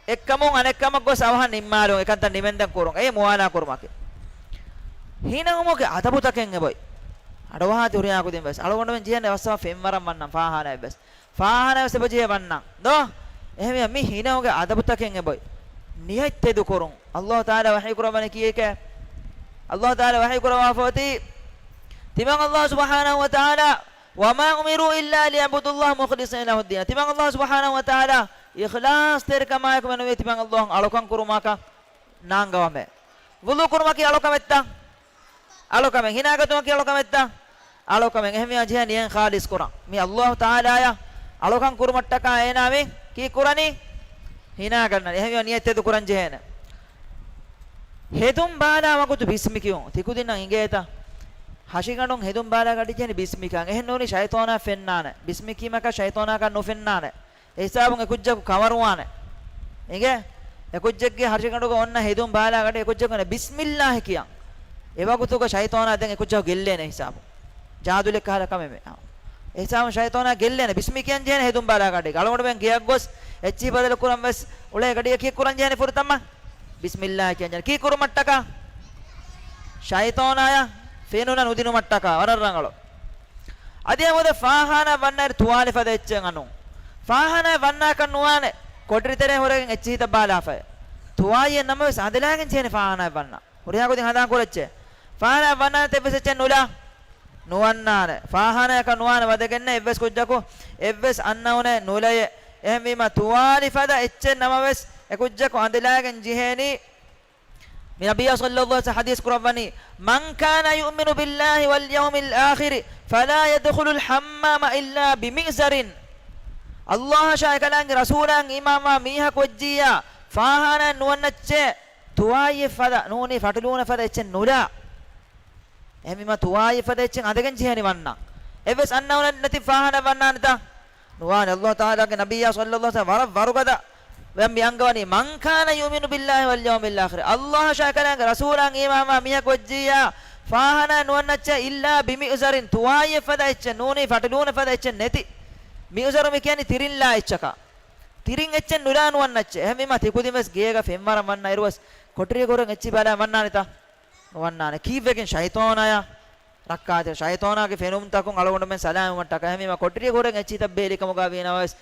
އެއްކަމުން އަނެއްކަމަށް ގޮސް އަވަހަށް ނިންމާލުން، އެކަންތައް ނިމެންދެން ކުރުން. އެއީ މުވާލާ ކުރުމަކީ. ހިނަވުމުގެ އަދަބުތަކެއް އެބޮތް. އަޑުއަހާތި ހުރިހާ ކުދިން ވެސް. އަޅުގަނޑުމެން ޖެހޭނެ ވައްސަވާ ފެންވަރަށް ވަންނަން ފާހާނައެއް ވެސް. ފާހާނަ ވެސް އެބަޖެހޭ ވަންނަން ދޯ؟ އެހެންވިޔަ މި ހިނަވުމުގެ އަދަބުތަކެއް އެބޮތް. ނިޔަތް ތެދުކުރުން. ﷲ ތަޢާލާ ވަޙީ ކުރައްވަނީ ކީއެކޭ؟ ﷲ ތަޢާލާ ވަޙީ ކުރައްވާފަ އޮތީ ތިމަން ﷲ ސުބްޙާނަހޫ ވަތަޢާލާ، "وما أمروا إلا ليعبدوا الله مخلصين له الدين." ތިމަން ﷲ ސުބްޙާނަހޫ ވަތަޢާލާ އިޚްލާޞްތެރިކަމާއެކު މެނުވީ ތިމަން ﷲ އަށް އަޅުކަން ކުރުމަކަށް ނާންގަވަމޭ. ވުޟޫ ކުރުމަކީ އަޅުކަމެއްތަ؟ އަޅުކަމެއް. ހިނާގަތުމަކީ އަޅުކަމެއްތަ؟ އަޅުކަމެއް. އެހެންވިޔާ ޖެހޭ ނިޔަތް ޚާލިޞް ކުރަން. މި ﷲ ތަޢާލާއަށް އަޅުކަން ކުރުމަށްޓަކާ އޭނާ މި ކީއްކުރަނީ؟ ހިނާގަންނަން. އެހެންވީމަ ނިޔަތް ތެދު ކުރަން ޖެހޭނެ. ހެދުން ބާލާ ވަގުތު ބިސްމި ކިޔުން. ތިކުދިންނަށް އިނގޭތަ؟ ހަށިގަނޑުން ހެދުން ބާލާ ގަޑި ޖެހެނީ ބިސްމި ކިޔަން. އެހެން ނޫނީ ޝައިޠާނާ ފެންނާނެ. ބިސްމި ކީމަކަށް ޝައިޠާނާކަށް ނުފެންނާނެ. އެ ހިސާބުން އެކުއްޖަކު ކަވަރުވާނެ. އިނގޭ؟ އެކުއްޖެއްގެ ހަށިގަނޑުގަ އޮންނަ ހެދުން ބާލާ ގަޑި އެކުއްޖަކު ބިސްމިއްލާހި ކިޔަން. އެވަގުތުގަ ޝައިޠާނާ ދެން އެކުއްޖަކު ގެއްލޭނެ ހިސާބު. ޖާދުލެއް ކަހަލަ ކަމެއް މެ. އެހިސާބުން ޝައިޠާނާ ގެއްލޭނެ. ބިސްމި ކިޔަން ޖެހޭނެ ހެދުން ބާލާ ގަޑިގަ. އަޅުގަނޑުމެން ގެޔަށް ގޮސް އެއްޗިހި ބަދަލު ކުރަން ވެސް އުޅޭ ގަޑިއަށް ކީއްކުރަން ޖެހޭނެ ފުރަތަމަ؟ ބިސްމިއްލާހި ކިޔަން ޖެހޭނެ. ކީއްކުރުމަށްޓަކާ؟ ޝައިޠާނާޔަށް ފެނުނަ ނުދިނުމަށްޓަކާ. ވަރަށް ރަނގަޅު. އަދި ހަމަ ފާޚާނާ ވަންނައިރު ތުވާލި ފަދަ އެއްޗެއް އަނުން. ފާޚާނާ ވަންނާކަށް ނުވާނެ ކޮޓަރި ތެރޭ ހުރެގެން އެއްޗިހިތައް ބާލާފައި. ތުވާލިއެއް ނަމަވެސް އަނދިލާގެން ޖެހޭނެ ފާޚާނާ ވަންނަ. ހުރިހާ ގޮތިން ހަނދާން ކުރައްޗޭ. ފާޚާނާ ވަންނާނެ އެއްވެސް އެއްޗެއް ނުލާ. ނުވަންނާނެ. ފާޚާނާއަކަށް ނުވާނެ ވަދެގެންނެ އެއްވެސް ކުއްޖަކު އެއްވެސް އަންނައުނެއް ނުލައެއް. އެހެންވީމަ ތުވާލި ފަދަ އެއްޗެއް ނަމަވެސް އެކުއްޖަކު އަނދިލާގެން ޖެހޭނީ. މި ނަބިއްޔާ ޞައްލައްލާހު ޢަލައިހި ވަސައްލަމަ ޙަދީޘް ކުރައްވަނީ، "من كان يؤمن بالله واليوم الآخر فلا يدخل الحمام إلا بمئزر." ﷲ އަށާ އެކަލާނގެ ރަސޫލާއަށް އީމާންވާ މީހަކު ވެއްޖިއްޔާ، ފާޚާނާއެއް ނުވަންނައްޗޭ، ތުވާލިއެއް ފަދަ ނޫނީ ފަޓުލޫނެއް ފަދަ އެއްޗެއް ނުލާ. އެހެންވީމަ ތުވާލިއެއް ފަދަ އެއްޗެއް އަނދެގެން ޖެހޭނީ ވަންނަން. އެއްވެސް އަންނައުނެއް ނެތި ފާޚާނާ ވަންނާނެތަ؟ ނުވާނެ. ﷲ ތަޢާލާގެ ނަބިއްޔާ ޞައްލައްލާހު ޢަލައިހި ވަސައްލަމަ ވަރަށް ވަރުގަދަ ވެ މި އަންގަވަނީ، "من كان يؤمن بالله واليوم الآخر." ﷲ އަށާ އެކަލާނގެ ރަސޫލާއަށް އީމާންވާ މީހަކު ވެއްޖިއްޔާ، ފާޚާނާއެއް ނުވަންނައްޗޭ، "إلا بمئزر." ތުވާލިއެއް ފަދަ އެއްޗެއް ނޫނީ ފަޓުލޫނެއް ފަދަ އެއްޗެއް ނެތި. މިއުޒަރު މި ކިޔަނީ ތިރިން ލާ އެއްޗަކަށް. ތިރިން އެއްޗެއް ނުލާ ނުވަންނައްޗޭ. އެހެންވީމަ ތިކުދިން ވެސް ގޭގަ ފެންވަރަށް ވަންނައިރު ވެސް ކޮޓަރިއަށް ހުރެން އެއްޗިހި ބާލާ ވަންނާނެތަ؟ ނުވަންނާނެ. ކީއްވެގެން؟ ޝައިޠާނާޔަށް ރައްކާތެރި. ޝައިޠާނާގެ ފެނުންތަކުން އަޅުގަނޑުމެން ސަލާމަތްވުމަށްޓަކާ. އެހެންވީމަ ކޮޓަރިއަށް ހުރެން އެއްޗިހިތައް ބޭލި ކަމުގަ ވީނަމަވެސް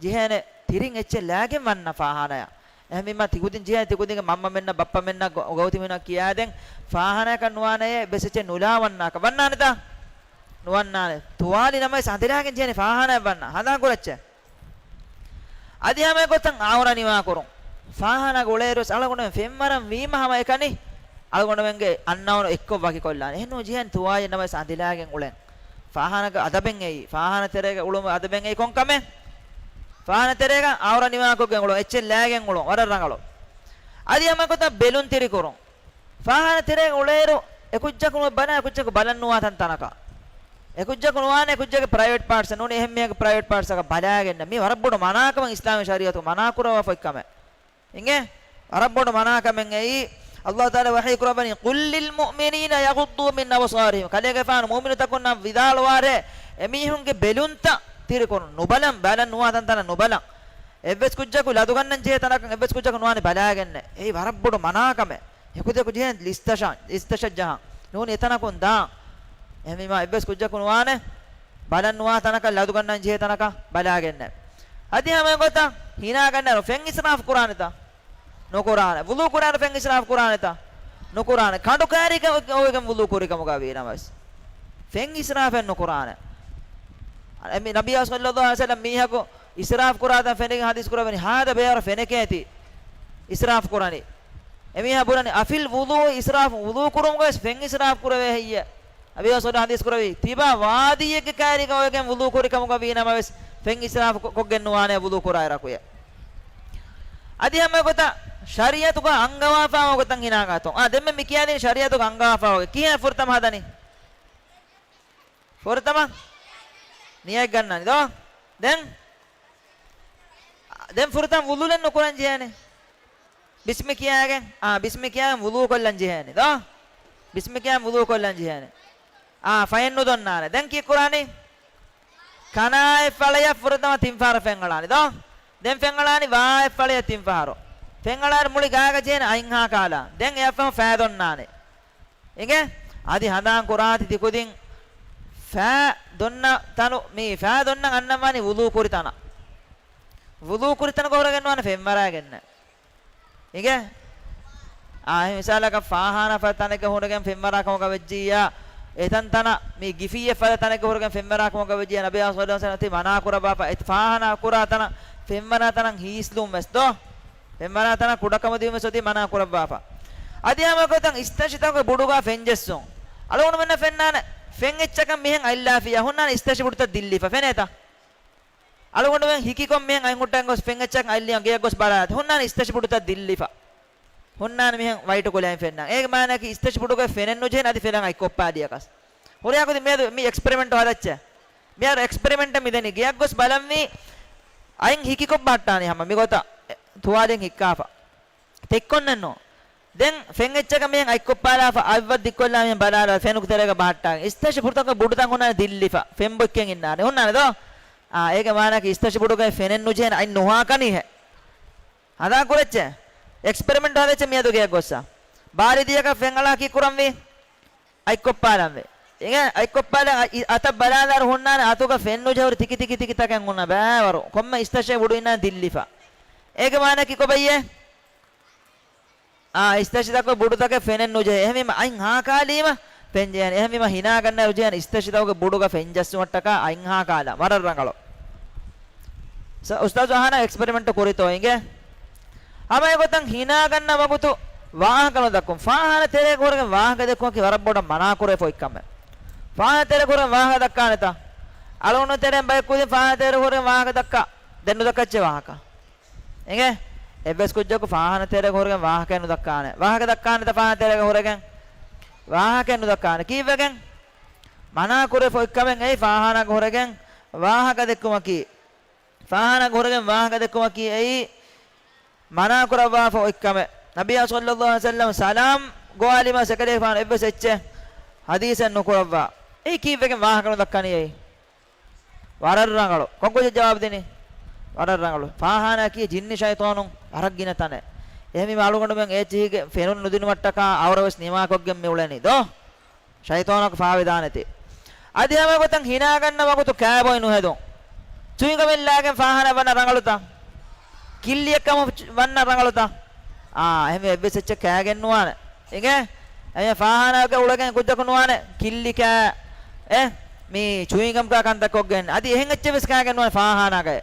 ޖެހޭނެ ތިރިން އެއްޗެއް ލާގެން ވަންނަ ފާޚާނާޔަށް. އެހެންވީމަ ތިކުދިން ޖެހޭ ތިކުދިންގެ މަންމަމެންނަށް ބައްޕަމެންނަށް ގޮ-، ގައުތިމެންނަށް ކިޔާދޭން ފާޚާނާއަކަށް ނުވާނެޔޭ އެއްވެސް އެއްޗެއް ނުލާ ވަންނާކަށް. ވަންނާނެތަ؟ ނުވަންނާނެ. ތުވާލި ނަމަވެސް އަނދިރާގެން ޖެހޭނެ ފާޚާނާއަށް ވަންނަން. ހަނދާން ކުރައްޗޭ. އަދި ހަމަ އެގޮތަށް އައުރަ ނިވާކުރުން. ފާޚާނާގަ އުޅޭއިރުވެސް އަޅުގަނޑުމެން ފެންވަރަށް ވީމަ ހަމައެކަނި އަޅުގަނޑުމެންގެ އަންނައުނު އެއްކޮށް ވަކިކޮށްލާނެ. އެހެންނޫން ޖެހޭނެ ތުވާލި ނަމަވެސް އަނދިރާގެން އުޅެން. ފާޚާނާގަ އަދަބެއް އެއީ. ފާޚާނާ ތެރޭގަ އުޅުމުގެ އަދަބެއް އެއީ ކޮންކަމެއް؟ ފާޚާނާ ތެރޭގަ އައުރަ ނިވާކޮށްގެން އުޅުން. އެއްޗެއް ލާގެން އުޅުން. ވަރަށް ރަނގަޅު. އަދި ހަމަ އެގޮތަށް ބެލުން ތިރިކުރުން. ފާޚާނާ ތެރޭގަ އުޅޭއިރު އެކުއްޖަކު ނުބަލާ، އެކުއްޖަކު ބަލަން ނުވާ ތަންތަނަކަށް. އެކުއްޖަކު ނުވާނެ އެކުއްޖަކު ޕްރައިވެޓް ޕާޓްސް ނޫނީ އެހެން މީހަކު ޕްރައިވެޓް ޕާޓްސް އަކަށް ބަލާގެން. މީ ވަރަށް ބޮޑު މަނާކަމެއް އިސްލާމީ ޝަރީޢަތު މަނާކުރައްވާފަ އޮތް ކަމެއް. އިނގޭ؟ ވަރަށް ބޮޑު މަނާކަމެއް އެއީ. ﷲ ތަޢާލާ ވަޙީ ކުރައްވަނީ، "قل للمؤمنين يغضوا من أبصارهم." ކަލޭގެފާނު މުއުމިނުތަކުންނަށް ވިދާޅުވާރޭ، އެމީހުންގެ ބެލުންތައް ތިރިކުރުން. ނުބަލަން، ބަލަން ނުވާ ތަންތަނަށް ނުބަލަން. އެއްވެސް ކުއްޖަކު ލަދުގަންނަން ޖެހޭ ތަނަކަށް އެއްވެސް ކުއްޖަކު ނުވާނެ ބަލާގެންނެ. އެއީ ވަރަށް ބޮޑު މަނާކަމެއް. އެކުދިން ޖެހޭނެ ލިސްތަށަށް، ލިސްތަށަށް ޖަހަން. ނޫނީ އެތަނަކުން ދާން. އެހެންވީމާ އެއްވެސް ކުއްޖަކު ނުވާނެ، ބަލަން ނުވާ ތަނަކަށް، ލަދުގަންނަން ޖެހޭ ތަނަކަށް ބަލާގެންނެ. އަދި ހަމަ އެގޮތަށް ހިނާގަންނައިރު ފެން އިސްރާފް ކުރާނެތަ؟ ނުކުރާނެ. ވުޟޫ ކުރާއިރު ފެން އިސްރާފް ކުރާނެތަ؟ ނުކުރާނެ. ކަނޑު ކާރިގަ އޮވެގެން ވުޟޫ ކުރި ކަމުގަ ވީނަމަވެސް ފެން އިސްރާފެއް ނުކުރާނެ. އެ މި ނަބިއްޔާ ޞައްލައްލާހު ޢަލައިހި ވަސައްލަމަ މީހަކު އިސްރާފް ކުރާތަން ފެނިގެން ޙަދީޘް ކުރައްވަނީ، ހާދަ ބޭރަށް ފެނެކޭތީ އިސްރާފް ކުރަނީ. އެމީހާ ބުނަނީ، "أفي الوضوء إسراف؟" ވުޟޫ ކުރުމުގަވެސް ފެން އިސްރާފް ކުރެވޭ ހެއްޔޭ؟ ނަބިއްޔާ ޞައްލައްލާހު ޢަލައިހި ވަސައްލަމަ ޙަދީޘް ކުރެއްވީ، ތިބާ ވާދީއެއްގެ ކާރިގަ އޮވެގެން ވުޟޫ ކުރި ކަމުގަ ވީނަމަވެސް ފެން އިސްރާފް ކޮ-، ކޮށްގެން ނުވާނެ ވުޟޫ ކުރާއިރަކުއެ. އަދި ހަމަ އެގޮތަށް ޝަރީޢަތުގަ އަންގަވާފަ އޮތް ގޮތަށް ހިނާގަތުން. އާ، ދެންމެ މި ކިޔާދިނީ ޝަރީޢަތުގަ އަންގަވާފަ އޮތް ގޮތް. ކިހިނެއް ފުރަތަމަ ހަދަނީ؟ ފުރަތަމަ ނިޔަތް ގަންނަނީ ދޯ؟ ދެން، ދެން ފުރަތަމަ ވުޟޫއެއް ނުކުރަން ޖެހޭނެ. ބިސްމި ކިޔާގެން، އާ، ބިސްމި ކިޔާގެން ވުޟޫ ކޮށްލަން ޖެހޭނެ ދޯ؟ ބިސްމި ކިޔާގެން ވުޟޫ ކޮށްލަން ޖެހޭނެ. އާ، ފައެއް ނުދޮންނާނެ. ދެން ކީއްކުރާނީ؟ ކަނާ އެއްފަޅަޔަށް ފުރަތަމަ ތިން ފަހަރަށް ފެންއަޅާނީ ދޯ؟ ދެން ފެންއަޅާނީ ވާ އެއްފަޅަޔަށް ތިން ފަހަރު. ފެންއަޅާއިރު މުޅި ގާގަ ޖެހޭނެ އަތް ހާ ކާލާ. ދެން އެއަށްފަހު ފައި ދޮންނާނެ. އިނގޭ؟ އަދި ހަނދާން ކުރާތި ތިކުދިން ފައި ދޮންނަ ތަނު، މީ ފައި ދޮންނަން އަންނަންވާނީ ވުޟޫ ކުރި ތަނަށް. ވުޟޫ ކުރި ތަނުގަ ހުރެގެން ނުވާނެ ފެންވަރާގެންނެއް. އިނގޭ؟ އާ، އެހެން މިސާލަކަށް ފާޚާނާ ފަދަ ތަނެއްގަ ހުރެގެން ފެންވަރާ ކަމުގަ ވެއްޖިއްޔާ، އެތަންތަނަށް މި ގިފިއްޔެއް ފަދަ ތަނެއްގަ ހުރެގެން ފެންވަރާ ކަމުގަ ވެއްޖިއްޔާ، ނަބިއްޔާ ޞައްލައްލާހު ޢަލައިހި ވަސައްލަމަ އޮތީ މަނާ ކުރައްވާފަ، އެ ފާޚާނާ ކުރާ ތަނަށް ފެންވަރާ ތަނަށް ހީސްލުން ވެސް ދޯ؟ ފެންވަރާ ތަނަށް ކުޑަކަމުދިން ވެސް އޮތީ މަނާ ކުރައްވާފަ. އަދި ހަމަ އެގޮތަށް އިސްތަށިތަކުގެ ބުޑުގަ ފެން ޖެއްސުން. އަޅުގަނޑުމެންނަށް ފެންނާނެ ފެން އެއްޗަކަށް މިހެން އަތްލާފިއްޔާ ހުންނާނެ އިސްތަށި ބުޑުތައް ދިއްލިފަ. ފެނޭތަ؟ އަޅުގަނޑުމެން ހިކިކޮށް މިހެން އަތް ހުއްޓަން ގޮސް ފެން އެއްޗަކަށް އަތްލިޔަން ގެޔަށް ގޮސް ބަލާލާތި. ހުންނާނެ އިސްތަށި ބުޑުތައް ދިއްލިފަ. ހުންނާނެ މިހެން ވައިޓު ކުލައިން ފެންނަން. އޭގެ މާނައަކީ އިސްތަށި ބުޑުގައި ފެނެއް ނުޖެހޭނެ އަދި ފެން އަތްކޮށްޕާލިޔަކަސް. ހުރިހާ ކުދިން މިއަދު މި އެކްސްޕެރިމެންޓު ހަދައްޗޭ. މިހާރު އެކްސްޕެރިމެންޓެއް މިދެނީ. ގެޔަށް ގޮސް ބަލަންވީ އަތް ހިކިކޮށް ބަހައްޓާނީ ހަމަ މިގޮތަށް ތުވާލެއް ހިއްކާފަ. ތެއްކޮށްނެއްނު. ދެން ފެން އެއްޗަކަށް މިހެން އަތްކޮށްޕާލާފަ އަތް ވަށް ދިއްކޮށްލާ މިހެން ބަލާލާ ފެނު ތެރޭގަ ބަހައްޓާ. އިސްތަށި ބުޑުތަކުގެ ބުޑުތައް ހުންނާނެ ދިއްލިފަ. ފެން ބޮއްކެން އިންނާނެ. ހުންނާނެ ދޯ؟ އާ، އޭގެ މާނައަކީ އިސްތަށި ބުޑުގައި ފެނެއް ނުޖެހޭނެ އަތް ނުހާކަނީހޭ. ހަނދާން ކުރައްޗޭ. އެކްސްޕެރިމެންޓް ހަދައްޗޭ މިއަދު ގެޔަށް ގޮއްސަ. ބާރިދީއަކަށް ފެން އަޅާ ކީއްކުރަންވީ؟ އަތްކޮށްޕާލަންވޭ. އިނގޭ އަތްކޮށްޕާލަން އަތް، އި، އަތަށް ބަލާލާރު ހުންނާނެ އަތުގަ ފެން ނުޖެހުރި ތިކި ތިކި ތިކި ތަކެއް ހުންނަ ބައިވަރު. ކޮންމެ އިސްތަށެއް ބުޑު އިންނާނެ ދިއްލިފަ. އޭގެ މާނައަކީ ކޮބައްޔޭ؟ އާ، އިސްތަށިތަކުގެ ބުޑުތަކެއް ފެނެއް ނުޖެހޭ. އެހެންވީމަ އަތް ހާކާލީމަ ފެން ޖެހޭނެ. އެހެންވީމަ ހިނާގަންނައިރު ޖެހޭނެ އިސްތަށިތަކުގެ ބުޑުގަ ފެން ޖައްސުމަށްޓަކާ އަތް ހާކާލާ. ވަރަށް ރަނގަޅު. ސަ-، އުސްތާޒު އަހާނަ އެކްސްޕެރިމެންޓު ކުރިތޯ އިނގޭ؟ ހަމަ އެގޮތަށް ހިނާގަންނަ ވަގުތު ވާހަކަ ނުދައްކުން. ފާހާނާ ތެރޭގަ ހުރެގެން ވާހަކަ ދެއްކުމަކީ ވަރަށް ބޮޑަށް މަނާކުރެވޭ ފޮތްކަމެއް. ފާހާނާ ތެރޭގަ ހުރެގެން ވާހަކަ ދައްކާނެތަ؟ އަޅުގަނޑު ތެރޭން ބައެއް ކުދިން ފާހާނާ ތެރޭގަ ހުރެގެން ވާހަކަ ދައްކާ. ދެން ނުދައްކައްޗޭ ވާހަކަ. އިނގޭ؟ އެއްވެސް ކުއްޖަކު ފާހާނާ ތެރޭގަ ހުރެގެން ވާހަކައެއް ނުދައްކާނެ. ވާހަކަ ދައްކާނެތަ ފާހާނާ ތެރޭގަ ހުރެގެން؟ ވާހަކައެއް ނުދައްކާނެ. ކީއްވެގެން؟ މަނާކުރެވޭ ފޮތްކަމެއް އެއީ ފާހާނާގަ ހުރެގެން ވާހަކަ ދެއްކުމަކީ. ފާހާނާގަ ހުރެގެން ވާހަކަ ދެއްކުމަކީ އެއީ މަނާކުރައްވާފަ އޮތްކަމެއް. ނަބިއްޔާ ޞައްލައްލާހު ޢަލައިހި ވަސައްލަމަ ސަލާމް ގޮވާލީމަ އެކަލޭގެފާނު އެއްވެސް އެއްޗެއް ޙަދީޘެއް ނުކުރައްވާ. އެއީ ކީއްވެގެން ވާހަކަ ނުދައްކަނީ އެއީ؟ ވަރަށް ރަނގަޅު. ކޮން ކުއްޖެއް ޖަވާބު ދިނީ؟ ވަރަށް ރަނގަޅު. ފާހާނާއަކީ ޖިންނި ޝައިޠާނުން ވަރަށް ގިނަ ތަނެއް. އެހެންވީމަ އަޅުގަނޑުމެން އޭ ޗިހިގެ ފެނުން ނުދިނުމަށްޓަކާ އަވަރަވެސް ނިމާކޮށްގެން މިއުޅެނީ ދޯ؟ ޝައިޠާނަކު ފާވެދާނެތީ. އަދި ހަމަ ގޮތަށް ހިނާގަންނަ ވަގުތު ކާބޮއި ނުހެދުން. ޗުއިންގަމެއް ލާގެން ފާހާނާ ވަންނަ ރަނގަޅުތަ؟ ކިއްލިއެއް ކަމަށް ވަންނަ ރަނގަޅުތާ؟ އާ، އެހެންވެ އެއްވެސް އެއްޗެއް ކާގެން ނުވާނެ. އިނގޭ؟ އެހެން ފާހާނާގަ އުޅެގެން ކުއްޖަކު ނުވާނެ. ކިއްލި ކާ، އެ، މި ޗުއިންގަމް ކާ ކަންތައް ކޮށްގެން. އަދި އެހެން އެއްޗެއް ވެސް ކާގެން ނުވާނެ ފާހާނާގައި.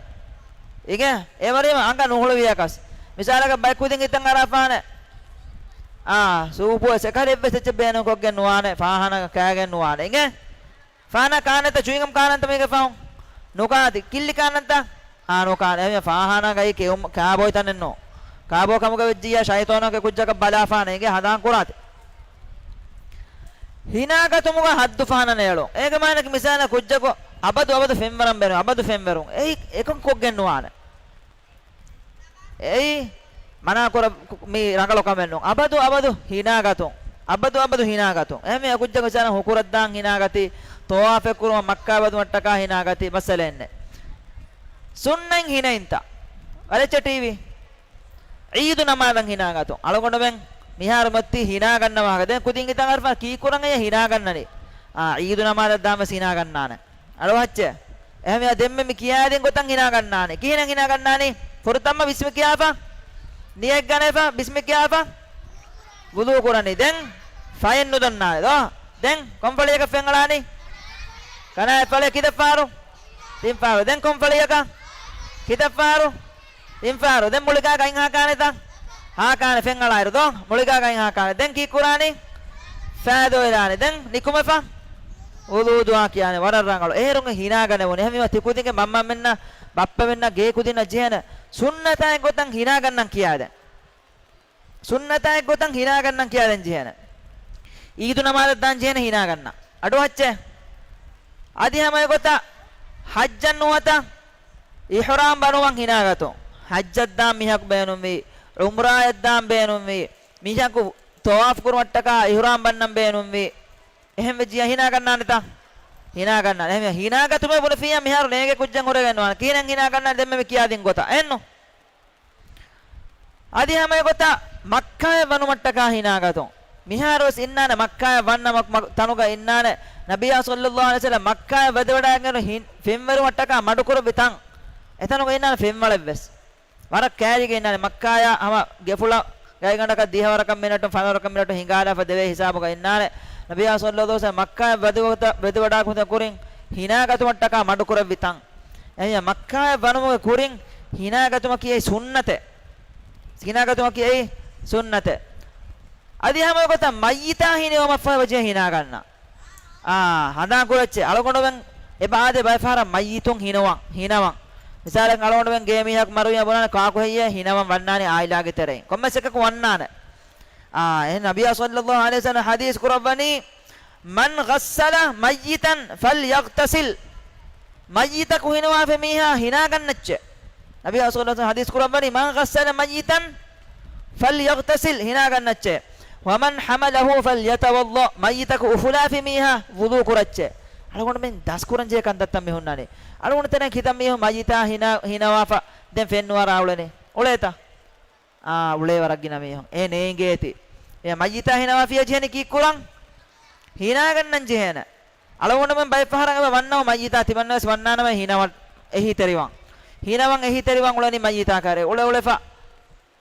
އިނގޭ؟ އެވަރީމަ އަނގަ ނުހުޅުވިޔަކަސް. މިސާލަކަށް ބައެއް ކުދިން ހިތަށް އަރާފާނެ. އާ، ސޫޕުވެސް އެކަހަލަ އެއްވެސް އެއްޗެއް ބޭނުން ކޮށްގެން ނުވާނެ. ފާހާނާގަ ކާގެން ނުވާނެ. އިނގޭ؟ ފާނާ ކާނެތަ؟ ޗުއިންގަމް ކާނަންތަ މީގެ ފަހުން؟ ނުކާތި. ކިއްލި ކާނަންތަ؟ އާ، ނުކާނެ. އެހެން ފާހާނާގައި ކެއުމް ކާބޯއި ތަނެއްނު. ކާބޯ ކަމުގަ ވެއްޖިއްޔާ ޝައިޠާނަކު ކުއްޖަކަށް ބަލާފާނެ. އިނގޭ ހަނދާން ކުރާތި. ހިނާގަތުމުގަ ހައްދު ފަހަނަ ނޭޅުން. އޭގެ މާނައަކީ މިސާލަށް ކުއްޖަކު އަބަދު އަބަދު ފެންވަރަން ބޭނުން. އަބަދު ފެންވަރުން. އެއީ އެކަން ކޮށްގެން ނުވާނެ. އެއީ މަނާކުރަ، މީ ރަނގަޅު ކަމެއް ނޫން. އަބަދު އަބަދު ހިނާގަތުން. އަބަދު އަބަދު ހިނާގަތުން. އެހެންވެ އެ ކުއްޖަކު މިސާލަށް ހުކުރަށްދާން ހިނާގަތީ، ޠަވާފެއް ކުރުމަށް މައްކާ ވަދުމަށްޓަކާ ހިނާގަތީ، މައްސަލައެއް ނެތް. ސުންނަތް ހިނައިންތަ؟ ވަރަށް އެއްޗެއް ޓީވީ. ޢީދު ނަމާދަށް ހިނާގަތުން. އަޅުގަނޑުމެން މިހާރު މަތީ ހިނާގަންނަ ވާހަކަ. ދެން ކުދިން ހިތަށް އަރާފާނެ ކީއްކުރަން އެއީ ހިނާގަންނަނީ. އާ، ޢީދު ނަމާދަށް ދާން ވެސް ހިނާގަންނާނެ. އަޅުވައްޗޭ. އެހެންވެ ދެންމެ މި ކިޔާދިން ގޮތަށް ހިނާގަންނާނެ. ކިހިނެއް ހިނާގަންނާނީ؟ ފުރަތަމަ ބިސްމި ކިޔާފަ. ނިޔަތް ގަނެފަ. ބިސްމި ކިޔާފަ. ވުޟޫ ކުރަނީ. ދެން ފަޔެއް ނުދޮންނާނެ ދޯ. ދެން ކޮން ފަޅިއަކަށް ފެން އަޅާނީ؟ ކަނާތް ފަޅިއަށް ކިތައް ފަހަރު؟ ތިން ފަހަރު. ދެން ކޮން ފަޅިއަކަށް؟ ކިތައް ފަހަރު؟ ތިން ފަހަރު. ދެން މުޅިގާގަ އަތް ހާކާނެތަ؟ ހާކާނެ ފެން އަޅާއިރު ދޯ. މުޅިގާގަ އަތް ހާކާނެ. ދެން ކީއްކުރާނީ؟ ފައިދޯ އެޅާނެ. ދެން ނިކުމެފަ. ވުޟޫ ދުޢާ ކިޔާނެ. ވަރަށް ރަނގަޅު. އޭރުން ހިނާގަނެވުނު. އެހެންވީމަ ތިކުދިންގެ މަންމަމެންނަށް ބައްޕަމެންނަށް ގޭކުދިންނަށް ޖެހޭނެ ސުންނަތާއެއް ގޮތަށް ހިނާގަންނަން ކިޔާދޭން. ސުންނަތާއެއް ގޮތަށް ހިނާގަންނަން ކިޔާދޭން ޖެހޭނެ. ޢީދު ނަމާދަށް ދާން ޖެހޭނެ ހިނާގަންނަން. އަޑުއައްޗޭ. އަދި ހަމަ އެގޮތަށް ޙައްޖަށް ނުވަތަ އިޙްރާމް ބަނުމަށް ހިނާގަތުން. ޙައްޖަށް ދާން މީހަކު ބޭނުންވީ، ޢުމްރާއަށް ދާން ބޭނުންވީ، މީހަކު ޠަވާފު ކުރުމަށްޓަކާ އިޙްރާމް ބަންނަން ބޭނުންވީ. އެހެންވެއްޖިއްޔާ ހިނާގަންނާނެތަ؟ ހިނާގަންނާނެ. އެހެން ހިނާގަތުމޭ ބުނެފިއްޔާ މިހާރު ނޭނގޭ ކުއްޖެއް ހުރެގެން ނުވާނެ. ކިހިނެއް ހިނާގަންނާނެ ދެންމެ މި ކިޔާދިން ގޮތަށް. އެއްނު؟ އަދި ހަމަ އެގޮތަށް މައްކާއަށް ވަނުމަށްޓަކާ ހިނާގަތުން. މިހާރުވެސް އިންނާނެ މައްކާއަށް ވަންނަ މަ-، މަ-، ތަނުގަ އިންނާނެ ނަބިއްޔާ ޞައްލައްލާހު ޢަލައިހި ވަސައްލަމް މައްކާއަށް ވަދެވަޑައިގެން ހިން-، ފެންވެރުމަށްޓަކާ މަޑުކުރެއްވި ތަން. އެތަނުގަ އިންނާނެ ފެންވަޅެއްވެސް. ވަރަށް ކައިރީގަ އިންނާނެ މައްކާޔާ ހަމަ ގެފުޅަށް ގައިގަނޑަކަށް ދިހަވަރަކަށް މިނެޓުން ފަނަރަކަށް މިނެޓުން ހިނގާލާފަ ދެވޭ ހިސާބުގަ އިންނާނެ. ނަބިއްޔާ ޞައްލައްލާހު ޢަލައިހި ވަސައްލަމް މައްކާއަށް ވަދެ-، ވަދެވަޑާކުން ކުރިން ހިނާގަތުމަށްޓަކާ މަޑުކުރެއްވި ތަން. އެހެން މައްކާއަށް ވަނުމުގެ ކުރިން ހިނާގަތުމަކީ އެއީ ސުންނަތެއް. ހިނާގަތުމަކީ އެއީ ސުންނަތެއް. އަދި ހަމަ އެގޮތަށް މައްޔިތާ ހިނިވުމަށްފަހު އެބަޖެހޭ ހިނާގަންނަން. އާ، ހަނދާން ކުރައްޗޭ. އަޅުގަނޑުމެން އެބަ އާދޭ ބައެއް ފަހަރަށް މައްޔިތުން ހިނަވަން، ހިނަވަން. މިސާލަކަށް އަޅުގަނޑުމެން ގޭ މީހަކު މަރުވިއްޔާ ބުނާނެ ކާކު ހެއްޔޭ ހިނަވަން ވަންނާނީ އާއިލާގެ ތެރެއިން. ކޮންމެސް އެކަކު ވަންނާނެ. އާ، އެހެން ނަބިއްޔާ ޞައްލައްލާހު ޢަލައިހި ވަސައްލަމަ ޙަދީޘް ކުރައްވަނީ، "من غسل ميتا فليغتسل." މައްޔިތަކު ހިނަވާފި މީހާ ހިނާގަންނައްޗޭ. ނަބިއްޔާ ޞައްލައްލާހު ޢަލައިހި ވަސައްލަމަ ޙަދީޘް ކުރައްވަނީ، "من غسل ميتا فليغتسل." ހިނާގަންނައްޗޭ. "ومن حمله فليتوضأ." މައްޔިތަކު އުފުލާފި މީހާ ވުޟޫ ކުރައްޗޭ. އަޅުގަނޑުމެން ދަސްކުރަން ޖެހޭ ކަންތައްތައް މި ހުންނާނީ. އަޅުގަނޑު ތެރެއިން ކިތައް މީހުން މައްޔިތާ ހިނާ-، ހިނަވާފަ ދެން ފެން ނުއަރާ އުޅެނީ. އުޅޭތަ؟ އާ، އުޅޭ ވަރަށް ގިނަ މީހުން. އޭ ނޭނގޭތި. އެ މައްޔިތާ ހިނަވާފިއްޔާ ޖެހެނީ ކީއްކުރަން؟ ހިނާގަންނަން ޖެހޭނެ. އަޅުގަނޑުމެން ބައެއް ފަހަރަށް އެބަ ވަންނަވަ މައްޔިތާ ތިމަންނަވެސް ވަންނާނަމަ ހިނަވަން އެހީތެރިވަން. ހިނަވަން އެހީތެރިވަން އުޅެނީ މައްޔިތާ ކާރޭ. އުޅެ އުޅެފަ.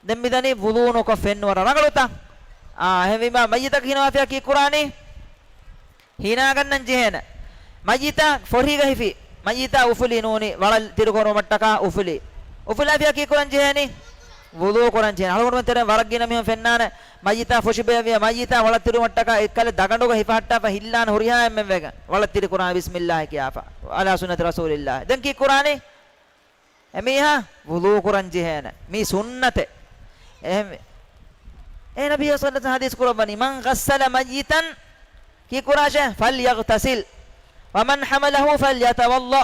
ދެން މިދަނީ ވުޟޫ ނުކޮށް ފެން ނުއަރާ ރަނގަޅުތަ؟ އާ، އެހެންވީމާ މައްޔިތަކު ހިނަވާފިއްޔާ ކީއްކުރާނީ؟ ހިނާގަންނަން ޖެހޭނެ. މައްޔިތާ ފޮށީގަ ހިފި. މައްޔިތާ އުފުލި ނޫނީ ވަޅަށް ތިރިކުރުމަށްޓަކާ އުފުލި. އުފުލާފިއްޔާ ކީއްކުރަން ޖެހޭނީ؟ ވުޟޫ ކުރަން ޖެހޭނެ. އަޅުގަނޑުމެން ތެރެއިން ވަރަށް ގިނަ މީހުން ފެންނާނެ. މައްޔިތާ ފޮށިބޭއްވިއްޔާ މައްޔިތާ ވަޅަށް ތިރުމަށްޓަކާ އެއްކަލެއް ދަގަނޑުގަ ހިފަހައްޓާފަ ހިއްލާނެ ހުރިހާ އެންމެން ވެގެން. ވަޅަށް ތިރިކުރާނެ ބިސްމިއްލާހި ކިޔާފަ. ޢަލާ ސުންނަތި ރަސޫލިއްލާހި. ދެން ކީއްކުރާނީ؟ އެމީހާ ވުޟޫ ކުރަން ޖެހޭނެ. މީ ސުންނަތެއް. އެހެންވެ، އޭ ނަބިއްޔާ ޞައްލައްލާހު ޢަލައިހި ވަސައްލަމަ ޙަދީޘް ކުރައްވަނީ، "من غسل ميتا" ކީއްކުރާށޭ؟ "فليغتسل ومن حمله فليتوضأ."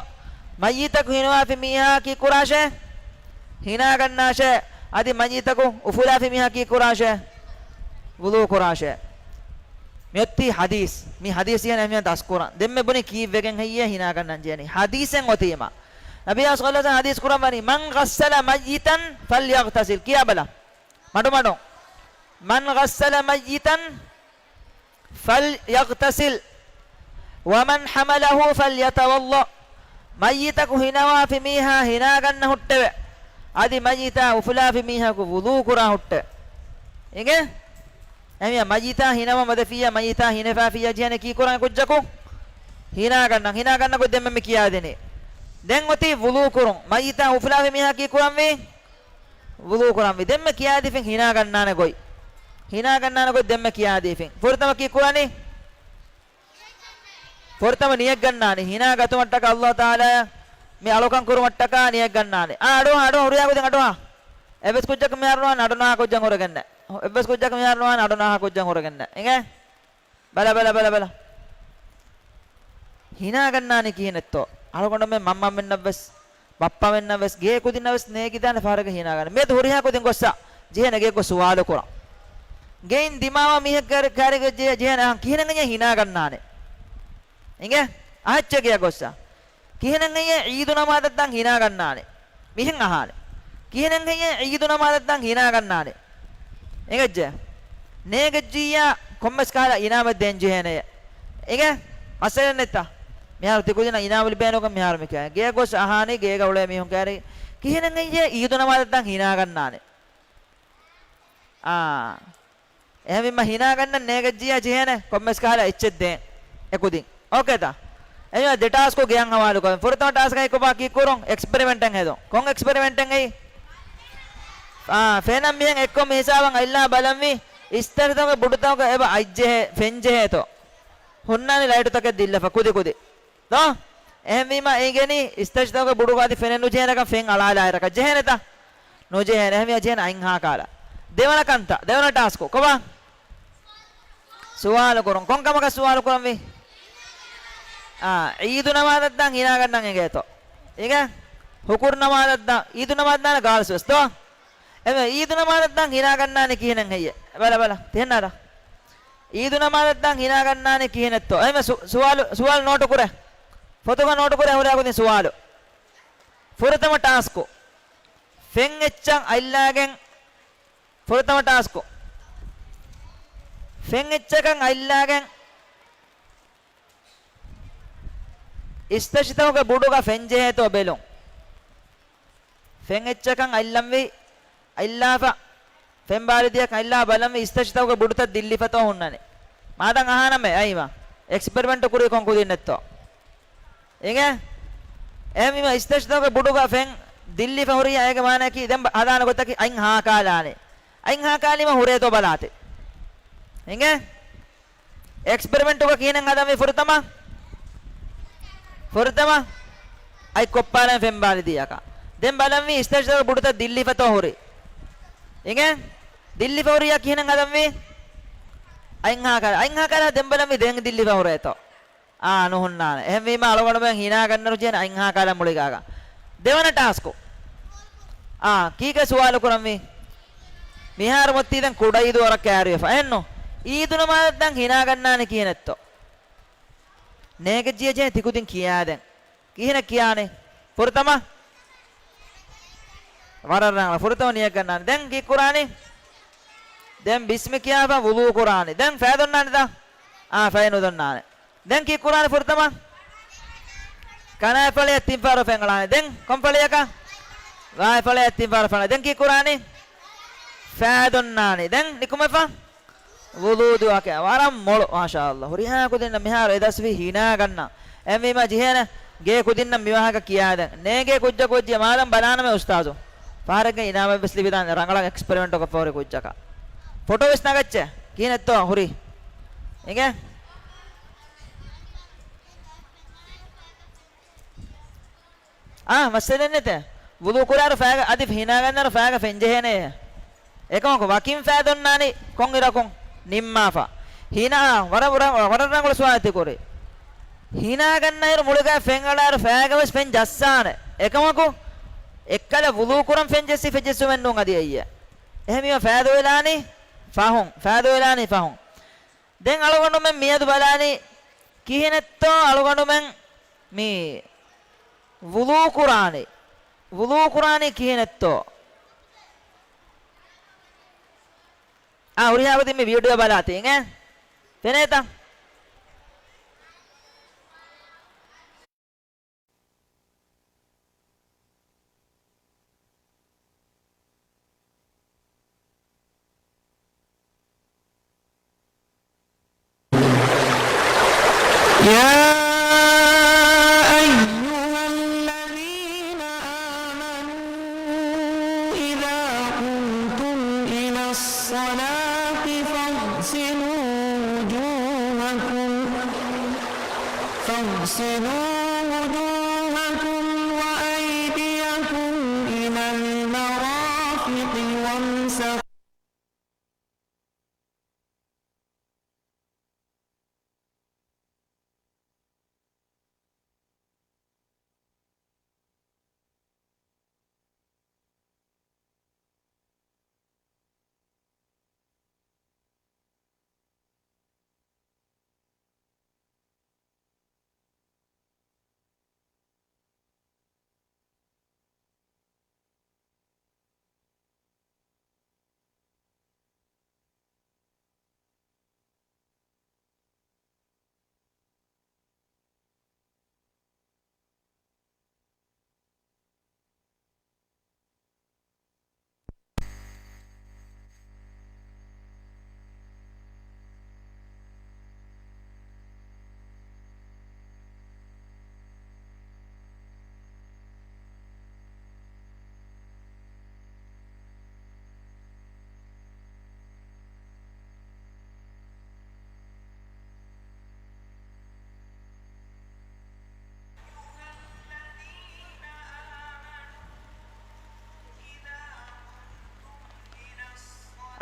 މައްޔިތަކު ހިނަވާފި މީހާ ކީއްކުރާށޭ؟ ހިނާގަންނާށޭ. އަދި މައްޔިތަކު އުފުލާފި މީހާ ކީއްކުރާށޭ؟ ވުޟޫ ކުރާށޭ. މިއޮތީ ޙަދީޘް. މި ޙަދީޘް އިހެން އެހެން ދަސްކުރަން. ދެންމެ ބުނި ކީއްވެގެން ހެއްޔޭ ހިނާގަންނަން ޖެހެނީ؟ ޙަދީޘެއް އޮތީމަ. ނަބިއްޔާ ޞައްލައްލާހު ޢަލައިހި ވަސައްލަމަ ޙަދީޘް ކުރައްވަނީ، "من غسل ميتا فليغتسل." ކިޔާބަލަ. މަޑުމަޑުން. "من غسل ميتا فليغتسل ومن حمله فليتوضأ." މައްޔިތަކު ހިނަވާފި މީހާ ހިނާގަންނަ ހުއްޓެވެ. އަދި މައްޔިތާ އުފުލާފި މީހަކު ވުޟޫ ކުރާ ހުއްޓެވެ. އިނގޭ؟ އެހެންވިއްޔާ މައްޔިތާ ހިނަވަން ވަދެފިއްޔާ މައްޔިތާ ހިނެފާފިއްޔާ ޖެހޭނެ ކީއްކުރަން ކުއްޖަކު؟ ހިނާގަންނަން. ހިނާގަންނަ ގޮތް ދެންމެ މި ކިޔާދިނީ. ދެން އޮތީ ވުޟޫ ކުރުން. މައްޔިތާ އުފުލާފި މީހާ ކީއްކުރަންވީ؟ ވުޟޫ ކުރަންވީ. ދެންމެ ކިޔާދީފިން ހިނާގަންނާނެ ގޮތް. ހިނާގަންނާނެ ގޮތް ދެންމެ ކިޔާދީފިން. ފުރަތަމަ ކީއްކުރަނީ؟ ފުރަތަމަ ނިޔަތްގަންނާނީ. ހިނާ ގަތުމަށްޓަކާ ﷲ ތަޢާލާއަށް މި އަޅުކަން ކުރުމަށްޓަކާ ނިޔަތްގަންނާނީ. އާ، އަޑުއަހާ، އަޑުއަހާ، ހުރިހާ ގޮތެއް އަޑުއަހާ. އެއްވެސް ކުއްޖަކު މިހާރު ނުވާނެ އަޑުނަހާ ކުއްޖެއް ހުރެގެންނެއް. އެއްވެސް ކުއްޖަކު މިހާރު ނުވާނެ އަޑުނަހާ ކުއްޖެއް ހުރެގެންނެއް. އިނގޭ؟ ބަލަ، ބަލަ، ބަލަ، ބަލަ. ހިނާގަންނާނީ ކިހިނެއްތޯ؟ އަޅުގަނޑުމެން މަންމަމެންނަށްވެސް، ބައްޕަމެންނަށްވެސް، ގޭ ކުދިންނަށްވެސް ނޭނގިދާނެ ފަހަރަކަށް ހިނާގަންނަ. މިއަދު ހުރިހާ ކުދިން ގޮއްސަ ޖެހޭނެ ގެއަށް ގޮސް ސުވާލު ކުރަން. ގެއިން ދިމާވާ މީހެއް ކާރި-، ކާރިގަ ޖެ-، ޖެހޭނެ އަހަން ކިހިނެއް ހިނާގަންނާނެ. އިނގޭ؟ އަހައްޗޭ ގެއަށް ގޮއްސަ. ކިހިނެއް ހެއްޔޭ ޢީދު ނަމާދަށް ދާން ހިނާގަންނާނެ؟ މިހެން އަހާނެ. ކިހިނެއް ހެއްޔޭ ޢީދު ނަމާދަށް ދާން ހިނާގަންނާނެ؟ އެނގެއްޖެ؟ ނޭގެއްޖިއްޔާ ކޮންމެސް ކަހަލަ އިނާމެއް ދޭން ޖެހޭނެޔޭ. އިނގޭ؟ މައްސަލައެއް ނެތްތަ؟ މިހާރު ތިކުދިންނަށް އިނާމު ލިބޭނެކަން މިހާރު މި ކިޔާ. ގެއަށް ގޮސް އަހާނީ ގޭގަ އުޅޭ މީހުން ކާރި. ކިހިނެއް ހެއްޔޭ ޢީދު ނަމާދަށް ދާން ހިނާގަންނާނެ؟ އާ. އެހެންވީމަ ހިނާގަންނަން ނޭގައްޖިއްޔާ ޖެހޭނެ ކޮންމެސް ކަހަލަ އެއްޗެއް ދޭން. އެކުދިން. އޯކޭތަ؟ އެހެންވީމަ ދެ ޓާސްކު ގެއަށް ހަވާލުކޮށް. ފުރަތަމަ ޓާސްކަކީ ކޮބާ ކީއްކުރުން؟ އެކްސްޕެރިމެންޓެއް ހެދުން. ކޮން އެކްސްޕެރިމެންޓެއް އެއީ؟ އާ، ފެނަށް މިހެން އެއްކޮށް މި ހިސާބަށް އައިލާ ބަލަންވީ، އިސްތަށިތަކުގެ ބުޑުތަކުގަ އެބަ އަތްޖެހޭ، ފެންޖެހޭތޯ. ހުންނާނީ ލައިޓުތަކެއް ދިއްލަފަ ކުދި ކުދި. ދޯ؟ އެހެންވީމަ އޭގެނީ އިސްތަށިތަކުގެ ބުޑުގަ އަދި ފެނެއް ނުޖެހޭނެކަން ފެން އަޅާލާއިރަކަށް ޖެހޭނެތަ؟ ނުޖެހޭނެ. އެހެންވިޔަ ޖެހޭނެ އަތްހާ ކާލަ. ދެވަނަ ކަންތައް، ދެވަނަ ޓާސްކު. ކޮބާ؟ ސުވާލު ކުރުން. ކޮން ކަމަކަށް ސުވާލު ކުރަންވީ؟ އާ، ޢީދު ނަމާދަށް ދާން ހިނާގަންނަން އެނގޭތޯ. އިނގޭ؟ ހުކުރު ނަމާދަށް ދާން، ޢީދު ނަމާދަށް ދާން ގާލްސް ވެސް ދޯ؟ އެމެ ޢީދު ނަމާދަށް ދާން ހިނާގަންނާނީ ކިހިނެއް ހެއްޔޭ؟ ބަލަ ބަލަ. ތިހެންނާރަ. ޢީދު ނަމާދަށް ދާން ހިނާގަންނާނީ ކިހިނެއްތޯ؟ އެމެ ސު-، ސުވާލު، ސުވާލު ނޯޓު ކުރޭ. ފޮތުގަ ނޯޓު ކުރޭ ހުރިހާ ކުދިން ސުވާލު. ފުރަތަމަ ޓާސްކު. ފެން އެއްޗަށް އަތްލާގެން، ފުރަތަމަ ޓާސްކު. ފެން އެއްޗަކަށް އަތްލާގެން، އިސްތަށިތަކުގެ ބުޑުގަ ފެން ޖެހޭތޯ ބެލުން. ފެން އެއްޗަކަށް އަތްލަންވީ، އަތްލާފަ، ފެން ބާލިދިއަކަށް އަތްލާ ބަލަންވީ އިސްތަށިތަކުގެ ބުޑުތައް ދިއްލިފަތޯ ހުންނަނީ. މާދަން އަހާނަމޭ އައިމަ. އެކްސްޕެރިމެންޓު ކުރީ ކޮން ކުދިންނެއްތޯ؟ އިނގޭ؟ އެހެންވީމަ އިސްތަށިތަކުގެ ބުޑުގަ ފެން ދިއްލިފަ ހުރިއްޔާ އޭގެ މާނައަކީ ދެން ބަ-، ހަދާނެ ގޮތަކީ އަތް ހާކާލާނެ. އަތް ހާކާލީމަ ހުރޭތޯ ބަލާތި. އިނގޭ؟ އެކްސްޕެރިމެންޓުގަ ކިހިނެއް ހަދަންވީ ފުރަތަމަ؟ ފުރަތަމަ އަތް ކޮއްޕާލަން ފެން ބާލިދީއަކަށް. ދެން ބަލަންވީ އިސްތަށިތަކުގެ ބުޑުތައް ދިއްލިފަތޯ ހުރި. އިނގޭ؟ ދިއްލިފަ ހުރިޔާ ކިހިނެއް ހަދަންވީ؟ އަތްހާ ކަލަ. އަތްހާ ކަލަ ދެން ބަލަންވީ ދެން ދިއްލިފަ ހުރޭތޯ. އާ، ނުހުންނާނެ. އެހެންވީމަ އަޅުގަނޑުމެން ހިނާ ގަންނަރު ޖެހޭނެ އަތްހާ ކަލަ މުޅިގާގަ. ދެވަނަ ޓާސްކު. އާ، ކީކޭ ސުވާލު ކުރަންވީ؟ މިހާރު މޮއްތީ ދެން ކުޑަ އީދު ވަރަށް ކައިރިވެފަ. އެހެންނު؟ އީދު ނަމާދަށް ދާން ހިނާ ގަންނާނެ ކިހިނެއްތޯ؟ ނޭގެއްޖިޔަ ޖެހޭ ތިކުދިން ކިޔާދެން. ކިހިނެއް ކިޔާނީ؟ ފުރަތަމަ ވަރަށް ރަނގަޅަށް. ފުރަތަމަ ނިޔަތް ގަންނާނެ. ދެން ކީއްކުރާނީ؟ ދެން ބިސްމި ކިޔާފަ ވުޟޫ ކުރާނީ. ދެން ފައި ދޮންނާނެތަ؟ އާ، ފައި ނުދޮންނާނެ. ދެން ކީއްކުރާނީ ފުރަތަމަ؟ ކަނާތް ފަޅިއަށް ތިން ފަހަރު ފެން އަޅާނެ. ދެން ކޮން ފަޅިއަކަށް؟ ވާތް ފަޅިއަށް ތިން ފަހަރު ފެން. ދެން ކީއްކުރާނީ؟ ފައި ދޮންނާނީ. ދެން ނިކުމެފަ؟ ވުޟޫ ދުޢާ ކިޔާ. ވަރަށް މޮޅު، މާޝާﷲ. ހުރިހާ ކުދިންނަށް މިހާރު އެ ދަސްވީ ހިނާ ގަންނަ. އެހެންވީމަ ޖެހޭނެ ގޭ ކުދިންނަށް މިވާހަކަ ކިޔާދެން. ނޭގޭ ކުއްޖަކު ވެއްޖެ މާދަން ބަލާނަމޭ އުސްތާޒު. ފަހަރެއްގެ އިނާމެއްވެސް ލިބިދާނެ ރަނގަޅަށް އެކްސްޕެރިމެންޓު ކޮށްފަ ހުރި ކުއްޖަކަށް. ފޮޓޯވެސް ނަގައްޗޭ. ކިހިނެއްތޯ ހުރީ؟ އިނގޭ؟ އާ، މައްސަލައެއް ނެތޭ. ވުޟޫ ކުރާއިރު ފައިގަ އަދި ހިނާގަންނައިރު ފައިގަ ފެންޖެހޭނެ. އެކަމަކު ވަކިން ފައި ދޮންނާނީ ކޮންއިރަކުން ނިންމާފަ. ހިނާ، ވަރަށް، ވަރަށް، ވަރަށް ރަނގަޅު ސުވާލެއް ތި ކުރީ. ހިނާގަންނައިރު މުޅިގަ ފެން އަޅާއިރު ފައިގަވެސް ފެން ޖައްސާނެ. އެކަމަކު އެއްކަލަ ވުޟޫ ކުރަން ފެން ޖެއްސި ފެން ޖެއްސުމެއް ނޫން އަދި އެއްޔެ. އެހެންވީމަ ފައި ދޮވެލާނީ ފަހުން. ފައި ދޮވެލާނީ ފަހުން. ދެން އަޅުގަނޑުމެން މިއަދު ބަލާނީ ކިހިނެއްތޯ އަޅުގަނޑުމެން މި ވުޟޫ ކުރާނީ. ވުޟޫ ކުރާނީ ކިހިނެއްތޯ؟ އާ، ހުރިހާ ކުދިން މި ވީޑިއޯ ބަލާތި އިނގޭ. ފެނޭތަ؟ يا أيها الذين آمنوا إذا قمتم إلى الصلاة فاغسلوا وجوهكم، فاغسلوا وجوهكم وأيديكم إلى المرافق وامسحوا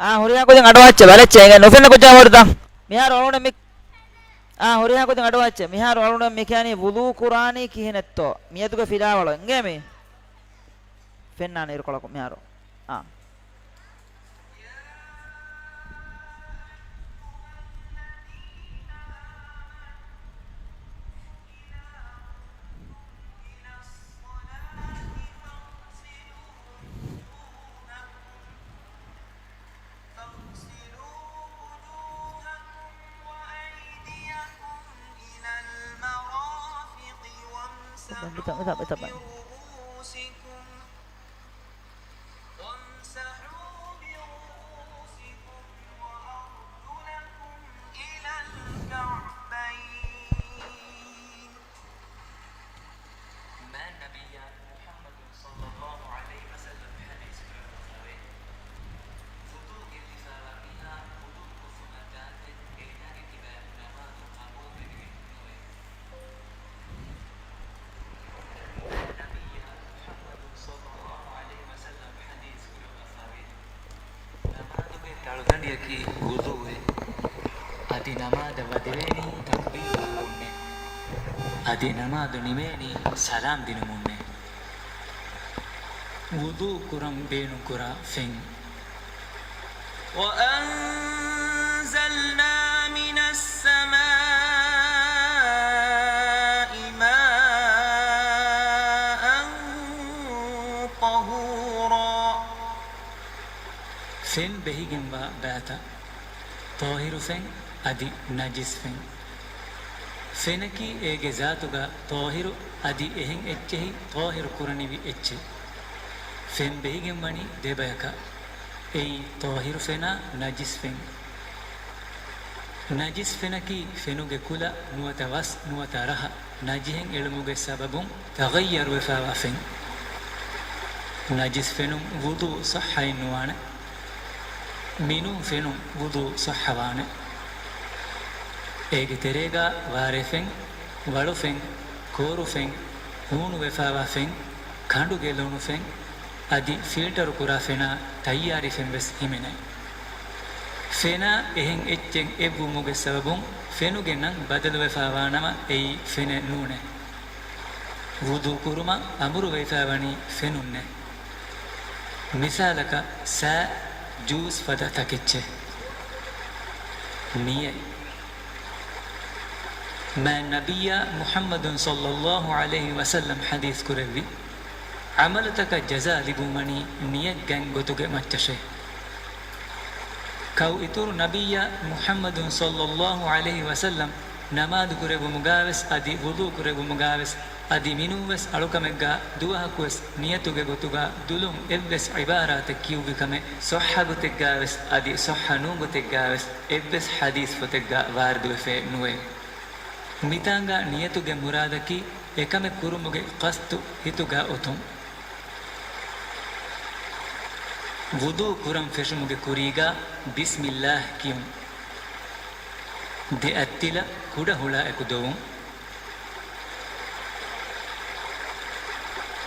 އާ، ހުރިހާ ކުދިން އަޑުއައްޗެ ބަލައްޗެ އިނގޭ ނުފެންނަ ކުއްޖާ ހޯދަ. މިހާރު އަޅުގަނޑު މި، އާ، ހުރިހާ ކުދިން އަޑުއައްޗެ. މިހާރު އަޅުގަނޑު މި ކިޔަނީ ވުޟޫ ކުރާނީ ކިހިނެއްތޯ؟ މިއަދުގެ ފިލާވަޅު އިނގޭ މި. ފެންނާނެ އިރުކޮޅަކު މިހާރު. އާ. وامسحوا برؤوسكم وأرجلكم إلى الكعبين. މާތް ނަބިއްޔާ މުޙައްމަދު ޞައްލައްލާހު ޢަލައިހި ވަސައްލަމް ޙަދީޘް ކުރައްވައިފިއެވެ. ވުޟޫ ގެއްލިފައިވާ މީހާ ވުޟޫ ކޮށްފުމަށް ދާތީ އޭނާގެ ކިބައިން ނަމާދު ޤަބޫލުވެގެން ނުވޭ. ގަނޑިއަކީ ވުޟޫއެއް. އަދި ނަމާދަށް ވަދެވޭނީ ތަކްބީރު ކުރުމުންނޭ. އަދި ނަމާދު ނިމޭނީ ސަލާމް ދިނުމުންނޭ. ވުޟޫ ކުރަން ބޭނުންކުރާ ފެން. وَأَنزَلْنَا مِنَ السَّمَاءِ مَاءً طَهُورًا. ފެން ބެހިގެންވާ ބައިތައް. ޠާހިރު ފެން އަދި ނަޖިސް ފެން. ފެނަކީ އޭގެ ޒާތުގަ ޠާހިރު އަދި އެހެން އެއްޗެހި ޠާހިރު ކުރަނިވި އެއްޗެއް. ފެން ބެހިގެން ވަނީ ދެބަޔަކަށް. އެއީ ޠާހިރު ފެނާ ނަޖިސް ފެން. ނަޖިސް ފެނަކީ ފެނުގެ ކުލަ ނުވަތަ ވަސް ނުވަތަ ރަހަ ނަޖިހެން އެޅުމުގެ ސަބަބުން ތަޣައްޔަރުވެފާވާ ފެން. ނަޖިސް ފެނުން ވުޟޫ ޞައްޙައެއް ނުވާނެ. މިނޫން ފެނުން ވުޟޫ ޞައްޙަވާނެ. އޭގެ ތެރޭގަ ވާރޭ ފެން، ވަޅު ފެން، ކޯރު ފެން، ހޫނުވެފާވާ ފެން، ކަނޑުގެ ލޮނު ފެން، އަދި ފިލްޓަރު ކުރާ ފެނާ ތައްޔާރީ ފެން ވެސް ހިމެނޭ. ފެނާ އެހެން އެއްޗެއް އެއްވުމުގެ ސަބަބުން ފެނުގެ ނަން ބަދަލުވެފާވާ ނަމަ އެއީ ފެނެއް ނޫނޭ. ވުޟޫ ކުރުމަށް އަމުރުވެފާވަނީ ފެނުންނޭ. މިސާލަކަށް، ސާ، ޖޫސް ފަދަ ތަކެއްޗެއް. ނިޔަތް. މާތް ނަބިއްޔާ މުޙައްމަދު ޞައްލައްލާހު ޢަލައިހި ވަސައްލަމް ޙަދީޘް ކުރެއްވި، ޢަމަލުތަކަށް ޖަޒާ ލިބުންވަނީ ނިޔަތްގައި ގޮތުގެ މައްޗަށޭ. ކައު އިތުރު ނަބިއްޔާ މުޙައްމަދު ޞައްލައްލާހު ޢަލައިހި ވަސައްލަމް ނަމާދު ކުރެއްވުމުގައިވެސް އަދި ވުޟޫ ކުރެއްވުމުގައިވެސް އަދި މިނޫންވެސް އަޅުކަމެއްގަ ދުވަހަކުވެސް ނިޔަތުގެ ގޮތުގަ ދުލުން އެއްވެސް ޢިބާރާތެއް ކިޔުއްވި ކަމެއް ޞައްޙަ ގޮތެއްގައިވެސް އަދި ޞައްޙަ ނޫން ގޮތެއްގައިވެސް އެއްވެސް ޙަދީޘް ފޮތެއްގަ ވާރިދުވެފައެއް ނުވޭ. މިތާނގަ ނިޔަތުގެ މުރާދަކީ އެކަމެއް ކުރުމުގެ ޤަޞްދު ހިތުގަ އޮތުން. ވުޟޫ ކުރަން ފެށުމުގެ ކުރީގަ ބިސްމިއްލާހް ކިޔުން. ދެ އަތްތިލަ ކުޑަ ހުޅައެކު ދޮވުން.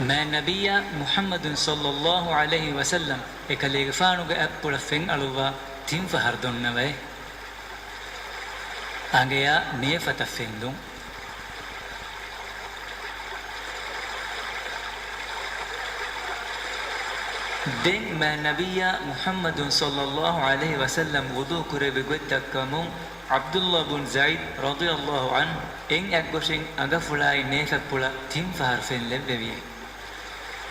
މާތް ނަބިއްޔާ މުޙައްމަދު ޞައްލައްލާހު ޢަލައިހި ވަސައްލަމް އެކަލޭގެފާނުގެ އަތްޕުޅަށް ފެން އަޅުއްވާ ތިން ފަހަރު ދޮންނަވައޭ. އަނގަޔާ ނޭފަތަށް ފެންލުން. ދެން މާތް ނަބިއްޔާ މުޙައްމަދު ޞައްލައްލާހު ޢަލައިހި ވަސައްލަމް ވުޟޫ ކުރެއްވި ގޮތް ދައްކަމުން، ޢަބްދުﷲ ބުން ޒައިދް ރަޟިޔަﷲ ޢަންހު އެއް އަތްގޮށިން އަނގަފުޅާއި ނޭފަތްޕުޅަށް ތިން ފަހަރު ފެން ލެއްވެވިއޭ.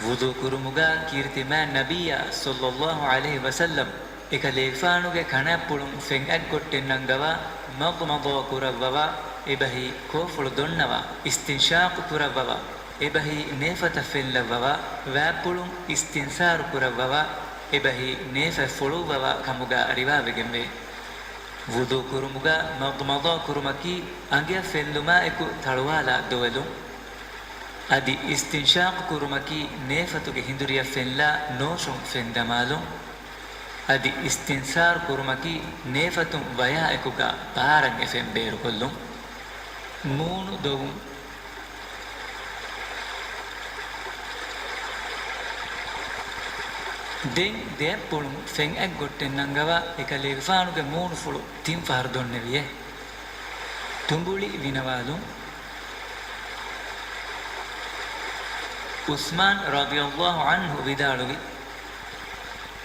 ވުޟޫ ކުރުމުގަ ކީރިތި މާތް ނަބިއްޔާ ޞައްލައްލާހު ޢަލައިހި ވަސައްލަމް އެކަލޭގެފާނުގެ ކަނާތްޕުޅުން ފެން އަތްގޮށްޓެއް ނަންގަވާ، މަޟްމަޟާ ކުރައްވަވާ، އެބަހީ ކޯފުޅު ދޮންނަވާ، އިސްތިންޝާޤު ކުރައްވަވާ، އެބަހީ ނޭފަތަށް ފެން ލައްވަވާ، ވާތްޕުޅުން އިސްތިންސާރު ކުރައްވަވާ، އެބަހީ ނޭފަތް ފޮޅުއްވަވާ ކަމުގަ ރިވާވެގެންވޭ. ވުޟޫ ކުރުމުގަ މަޟްމަޟާ ކުރުމަކީ އަނގަޔަށް ފެންލުމާއެކު ތަޅުވާލާ ދޮވެލުން. އަދި އިސްތިންޝާޤު ކުރުމަކީ ނޭފަތުގެ ހިނދުރިއަށް ފެންލާ ނޯށުން ފެން ދަމާލުން. އަދި އިސްތިންސާރު ކުރުމަކީ ނޭފަތުން ވަޔާއެކުގަ ބާރަށް އެ ފެން ބޭރުކޮށްލުން. މޫނު ދޮވުން. ދެން ދެއަތްޕުޅުން ފެން އަތްގޮށްޓެއް ނަންގަވާ އެކަލޭގެފާނުގެ މޫނުފުޅު ތިން ފަހަރު ދޮންނެވިއޭ. ތުނބުޅި ވިނަވާލުން. ޢުސްމާން ރަޟިޔަﷲ ޢަންހު ވިދާޅުވި،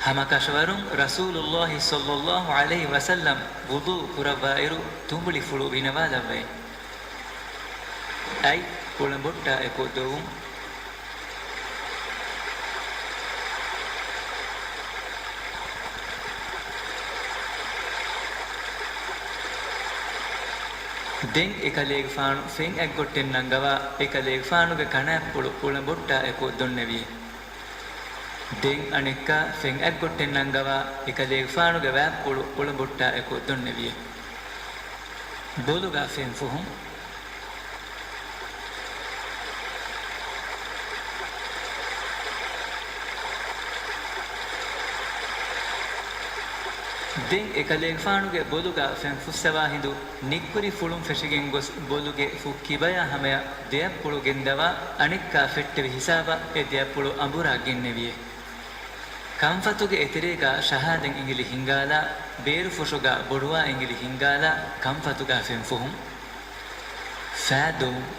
ހަމަކަށަވަރުން ރަސޫލުﷲ ޞައްލަﷲ ޢަލައިހި ވަސައްލަމް ވުޟޫ ކުރައްވާއިރު ތުނބުޅިފުޅު ވިނަވާލައްވައި. އަތް ކުޅަނބޮއްޓާ އެކު ދޮވުން. ދެން އެކަލޭގެފާނު ފެން އަތްގޮށްޓެއް ނަންގަވާ އެކަލޭގެފާނުގެ ކަނާތްޕުޅު ކުޅަނބޮއްޓާ އެކު ދޮންނެވިއޭ. ދެން އަނެއްކާ ފެން އަތްގޮށްޓެއް ނަންގަވާ އެކަލޭގެފާނުގެ ވާތްޕުޅު ކުޅަނބޮއްޓާ އެކު ދޮންނެވިއޭ. ބޮލުގަ ފެން ފުހުން. ދެން އެކަލޭގެފާނުގެ ބޮލުގަ ފެން ފުއްސަވާ ހިނދު ނިއްކުރި ފުޅުން ފެށިގެން ގޮސް ބޮލުގެ ފުށް ކިބަޔާ ހަމަޔަށް ދެއަތްޕުޅު ގެންދަވާ އަނެއްކާ ފެއްޓެވި ހިސާބަށް އެ ދެއަތްޕުޅު އަނބުރާ ގެންނެވިއޭ. ކަންފަތުގެ އެތެރޭގަ ޝަހާދަތް އިނގިލި ހިންގާލާ، ބޭރުފުށުގަ ބޮޑުވާ އިނގިލި ހިންގާލާ، ކަންފަތުގަ ފެންފުހުން. ފައި ދޮވުން.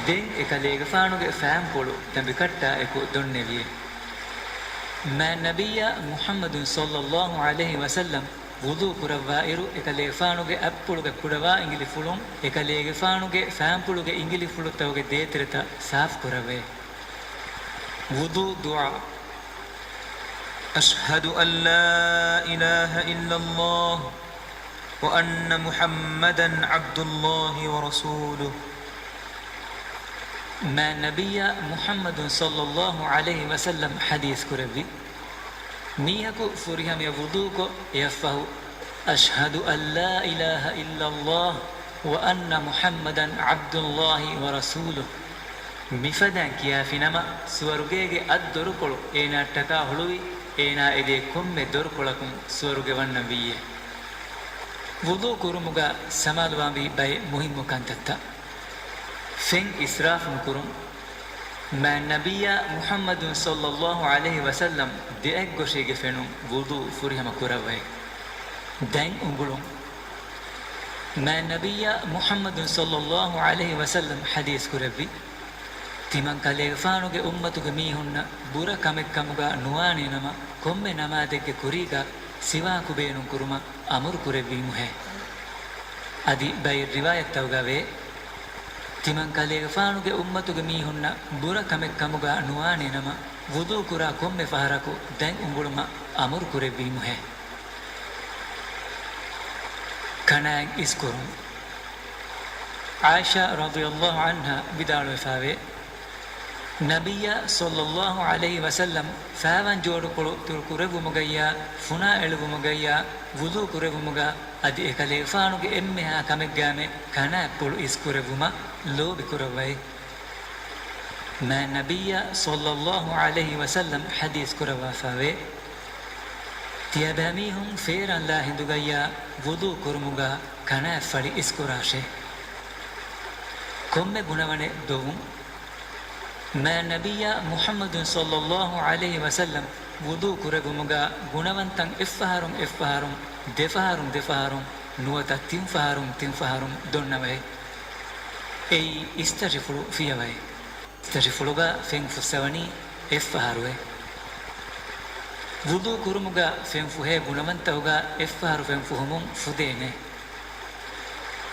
ދެން އެކަލޭގެފާނުގެ ފައިންޕުޅު ދަނބިކައްޓާ އެކު ދޮންނެވިއޭ. މާތް ނަބިއްޔާ މުޙައްމަދު ޞައްލައްލާހު ޢަލައިހި ވަސައްލަމް ވުޟޫ ކުރައްވާއިރު، އެކަލޭގެފާނުގެ އަތްޕުޅުގެ ކުޑަވާ އިނގިލިފުޅުން އެކަލޭގެފާނުގެ ފައިންޕުޅުގެ އިނގިލިފުޅުތަކުގެ ދޭތެރެތައް ސާފު ކުރައްވައޭ. ވުޟޫ ދުޢާ. أشهد أن لا إله إلا الله وأن محمدا عبد الله ورسوله. މާތް ނަބިއްޔާ މުޙައްމަދު ޞައްލައްލާހު ޢަލައިހި ވަސައްލަމް ޙަދީޘް ކުރެއްވި، މީހަކު ފުރިހަމަޔަށް ވުޟޫކޮށް، އެއަށްފަހު، أشهد أن لا إله إلا الله وأن محمدا عبد الله ورسوله، މިފަދައިން ކިޔާފިނަމަ، ސުވަރުގޭގެ އަށް ދޮރުކޮޅު އޭނާއަށްޓަކާ ހުޅުވި، އޭނާ އެދޭ ކޮންމެ ދޮރުކޮޅަކުން ސުވަރުގެ ވަންނަން ވިއްޔޭ. ވުޟޫ ކުރުމުގަ ސަމާލުވާންވީ ބައެއް މުހިއްމު ކަންތައްތައް. ފެން އިސްރާފު ނުކުރުން. މާތް ނަބިއްޔާ މުޙައްމަދު ޞައްލައްލާހު ޢަލައިހި ވަސައްލަމް ދެއަތްގޮށީގެ ފެނުން ވުޟޫ ފުރިހަމަ ކުރައްވައި. ދެން އުނގުޅުން. މާތް ނަބިއްޔާ މުޙައްމަދު ޞައްލައްލާހު ޢަލައިހި ވަސައްލަމް ޙަދީޘް ކުރެއްވި، ތިމަން ކަލޭގެފާނުގެ އުއްމަތުގެ މީހުންނަށް ބުރަ ކަމެއްކަމުގަ ނުވާނޭނަމަ، ކޮންމެ ނަމާދެއްގެ ކުރީގަ ސިވާކު ބޭނުންކުރުމަށް އަމުރު ކުރެއްވީމުހޭ. އަދި ބައެއް ރިވާޔަތްތަކުގަ ވޭ، ތިމަން ކަލޭގެފާނުގެ އުއްމަތުގެ މީހުންނަށް ބުރަ ކަމެއްކަމުގަ ނުވާނޭނަމަ، ވުޟޫ ކުރާ ކޮންމެ ފަހަރަކު ދެން އުނގުޅުމަށް އަމުރު ކުރެއްވީމުހޭ. ކަނާތް އިސްކުރުން. ޢާއިޝާ ރަޟިޔައްލާހު ޢަންހާ ވިދާޅުވެފައިވޭ، ނަބިއްޔާ ޞައްލައްލާހު ޢަލައިހި ވަސައްލަމް ފައިވަން ޖޯޑުކޮޅު ތުރުކުރެއްވުމުގައްޔާ، ފުނާ އެޅުވުމުގައްޔާ، ވުޟޫ ކުރެއްވުމުގަ އަދި އެކަލޭގެފާނުގެ އެންމެހާ ކަމެއްގައިމެ ކަނާތްޕުޅު އިސްކުރެއްވުމަށް ލޯބިކުރައްވައި. މާތް ނަބިއްޔާ ޞައްލައްލާހު ޢަލައިހި ވަސައްލަމް ޙަދީޘް ކުރައްވާފައިވޭ، ތިޔަބައިމީހުން ފޭރަންލާ ހިނދުގައްޔާ ވުޟޫ ކުރުމުގަ ކަނާތްފަޅި އިސްކުރާށޭ. ކޮންމެ ގުނަވަނެއް ދޮވުން. މާތް ނަބިއްޔާ މުޙައްމަދު ޞައްލައްލާހު ޢަލައިހި ވަސައްލަމް ވުޟޫ ކުރެއްވުމުގަ ގުނަވަންތައް އެއްފަހަރުން އެއްފަހަރުން، ދެފަހަރުން ދެފަހަރުން، ނުވަތަ ތިންފަހަރުން ތިންފަހަރުން ދޮންނަވައޭ. އެއީ އިސްތަށިފުޅު ފިޔަވައޭ. އިސްތަށިފުޅުގަ ފެން ފުއްސަވަނީ އެއްފަހަރުއޭ. ވުޟޫ ކުރުމުގަ ފެންފުހޭ ގުނަވަންތަކުގަ އެއްފަހަރު ފެންފުހުމުން ފުދޭނެ.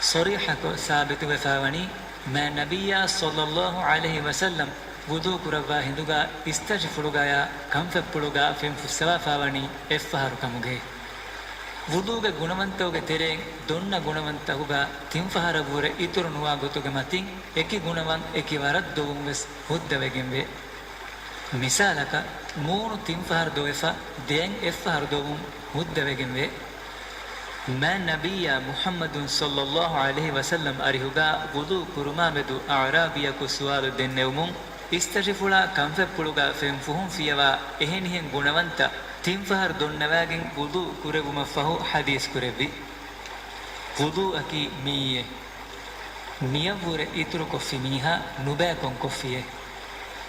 ޞަރީޙަކޮށް ސާބިތުވެފައިވަނީ، މާތް ނަބިއްޔާ ޞައްލައްލާހު ޢަލައިހި ވަސައްލަމް ވުޟޫ ކުރައްވާ ހިނދުގަ އިސްތަށިފުޅުގަޔާ ކަންފަތްޕުޅުގަ ފެން ފުއްސަވާފައިވަނީ އެއްފަހަރު ކަމުގައި. ވުޟޫގެ ގުނަވަންތަކުގެ ތެރެއިން ދޮންނަ ގުނަވަންތަކުގަ ތިންފަހަރަށްވުރެ އިތުރު ނުވާ ގޮތުގެ މަތިން އެކި ގުނަވަން އެކި ވަރަށް ދޮވުން ވެސް ހުއްދަވެގެންވޭ. މިސާލަކަށް، މޫނު ތިންފަހަރު ދޮވެފަ، ދެއަތް އެއްފަހަރު ދޮވުން ހުއްދަވެގެންވޭ. މާތް ނަބިއްޔާ މުޙައްމަދު ޞައްލައްލާހު ޢަލައިހި ވަސައްލަމް އަރިހުގަ ވުޟޫ ކުރުމާމެދު އަޢުރާބީއަކު ސުވާލު ދެންނެވުމުން، އިސްތަށިފުޅާ ކަންފަތްޕުޅުގަ ފެން ފުހުން ފިޔަވާ އެހެނިހެން ގުނަވަންތައް ތިންފަހަރު ދޮންނަވާގެން ވުޟޫ ކުރެއްވުމަށްފަހު ޙަދީޘް ކުރެއްވި. ވުޟޫއަކީ މިއީއޭ. މިއަށްވުރެ އިތުރުކޮށްފި މީހާ ނުބައިކޮން ކޮށްފިއޭ.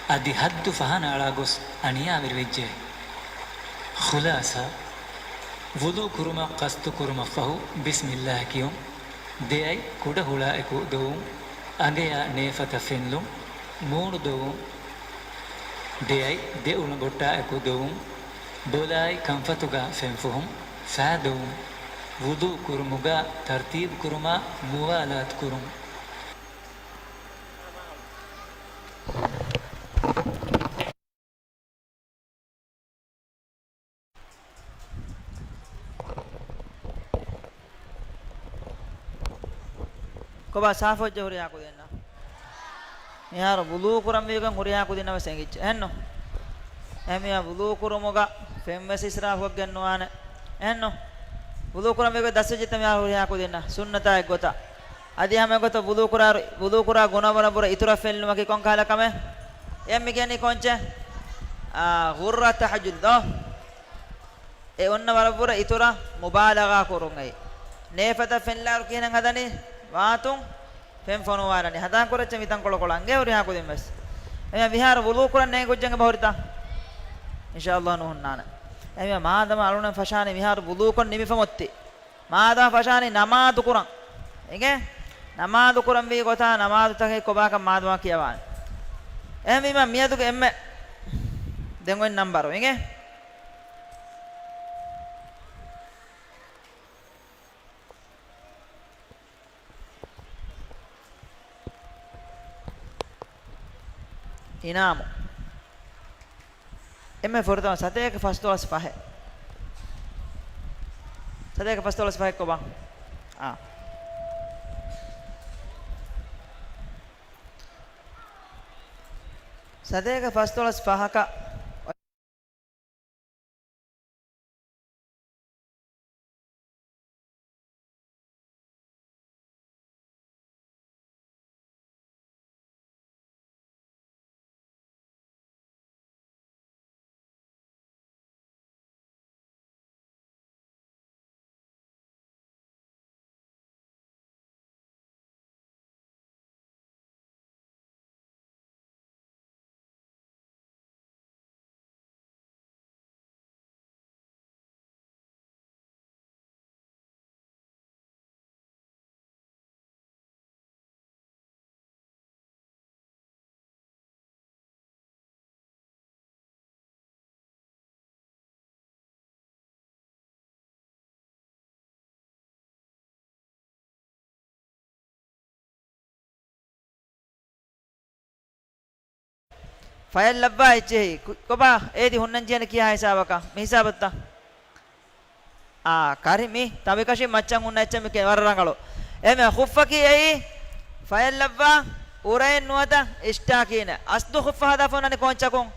އަދި ޙައްދު ފަހަނައަޅާ ގޮސް އަނިޔާވެރިވެއްޖެ. ޚުލާޞާ، ވުޟޫ ކުރުމަށް ޤަޞްދު ކުރުމަށްފަހު ބިސްމިއްލާހް ކިޔުން. ދެއަތް ކުޑަ ހުޅާއެކު ދޮވުން. އަނގަޔާ ނޭފަތަށް ފެންލުން. މޫނު ދޮވުން. ދެއަތް ދެ އުޅަނބޮއްޓާއެކު ދޮވުން. ބޮލާއި ކަންފަތުގަ ފެންފުހުން. ފައި ދޮވުން. ވުޟޫ ކުރުމުގަ ތަރްތީބު ކުރުމާ މުވާލާތު ކުރުން. ކޮބާ ސާފުވެއްޖެ ހުރިހާ ކުދިންނަށް؟ މިހާރު ވުޟޫ ކުރަންވީގެން ހުރިހާ ކުދިންނަށް ވެސް އެނގިއްޖެ. އެހެންނު؟ އެހެންވީމާ ވުޟޫ ކުރުމުގަ ފެން ވެސް އިސްރާފުކޮށްގެން ނުވާނެ. އެހެންނު؟ ވުޟޫ ކުރަންވީގެން ދަސްވެއްޖެތަ މިހާރު ހުރިހާ ކުދިންނަށް؟ ސުންނަތާ އެއްގޮތަށް. އަދި ހަމަ އެގޮތަށް ވުޟޫ ކުރާ، ވުޟޫ ކުރާ ގުނަވަނަށްވުރެ އިތުރަށް ފެންލުމަކީ ކޮންކަހަލަ ކަމެއް؟ އެ މި ގެންނީ ކޮންޗެއް؟ އާ، ޣުއްރަ ތަޙައްޖުލް ދޯ؟ އެ އޮންނަ ވަރަށްވުރެ އިތުރަށް މުބާލަޣާ ކުރުން އެއީ. ނޭފަތަށް ފެންލާރު ކިހިނެއް ހަދަނީ؟ ވާތުން ފެން ފޮނުވާލަނީ. ހަދާން ކުރައްޗެއް މިތަންކޮޅު ކޮޅަށް އިނގޭ ހުރިހާ ކުދިން ވެސް. އެމެ މިހާރު ވުޟޫ ކުރަން ނޭނގި ކުއްޖެއް އެބަހުރިތަ؟ އިންޝާﷲ ނުހުންނާނެ. އެމެ މާދަމާ އަޅުން ފަށާނީ މިހާރު ވުޟޫކޮށް ނިމިފަ މޮއްތި. މާދަމާ ފަށާނީ ނަމާދު ކުރަން. އިނގޭ؟ ނަމާދު ކުރަންވީ ގޮތާ ނަމާދުތަކެއް ކޮބާކަށް މާދަމާ ކިޔަވާނެ. އެހެންވީމަ މިއަދުގެ އެންމެ ދެން އޮތް ނަންބަރު. އިނގޭ؟ އިނާމު. އެންމެ ފުރަތަމަ ސަތޭކަ ފަސްދޮޅަސް ފަހެއް. ސަތޭކަ ފަސްދޮޅަސް ފަހެއް ކޮބާ؟ އާ. ސަތޭކަ ފަސްދޮޅަސް ފަހަކަށް ފަޔަށް ލައްވާ އެއްޗެހި. ކު-، ކޮބާ އޭތި ހުންނަން ޖެހޭނެ ކިހާ ހިސާބަކަށް؟ މި ހިސާބަށްތަ؟ އާ، ކަރި މި ތަނބިކަށި މައްޗަށް ހުންނަ އެއްޗެއް މި ކެ-، ވަރަށް ރަނގަޅު. އެމެ ޚުއްފަކީ އެއީ ފަޔަށް ލައްވާ އުރައެއް ނުވަތަ އިޝްޓާކީނެއް. އަސްލު ޚުއްފަ ހަދާފަ ހުންނަނީ ކޯންޗަކުން؟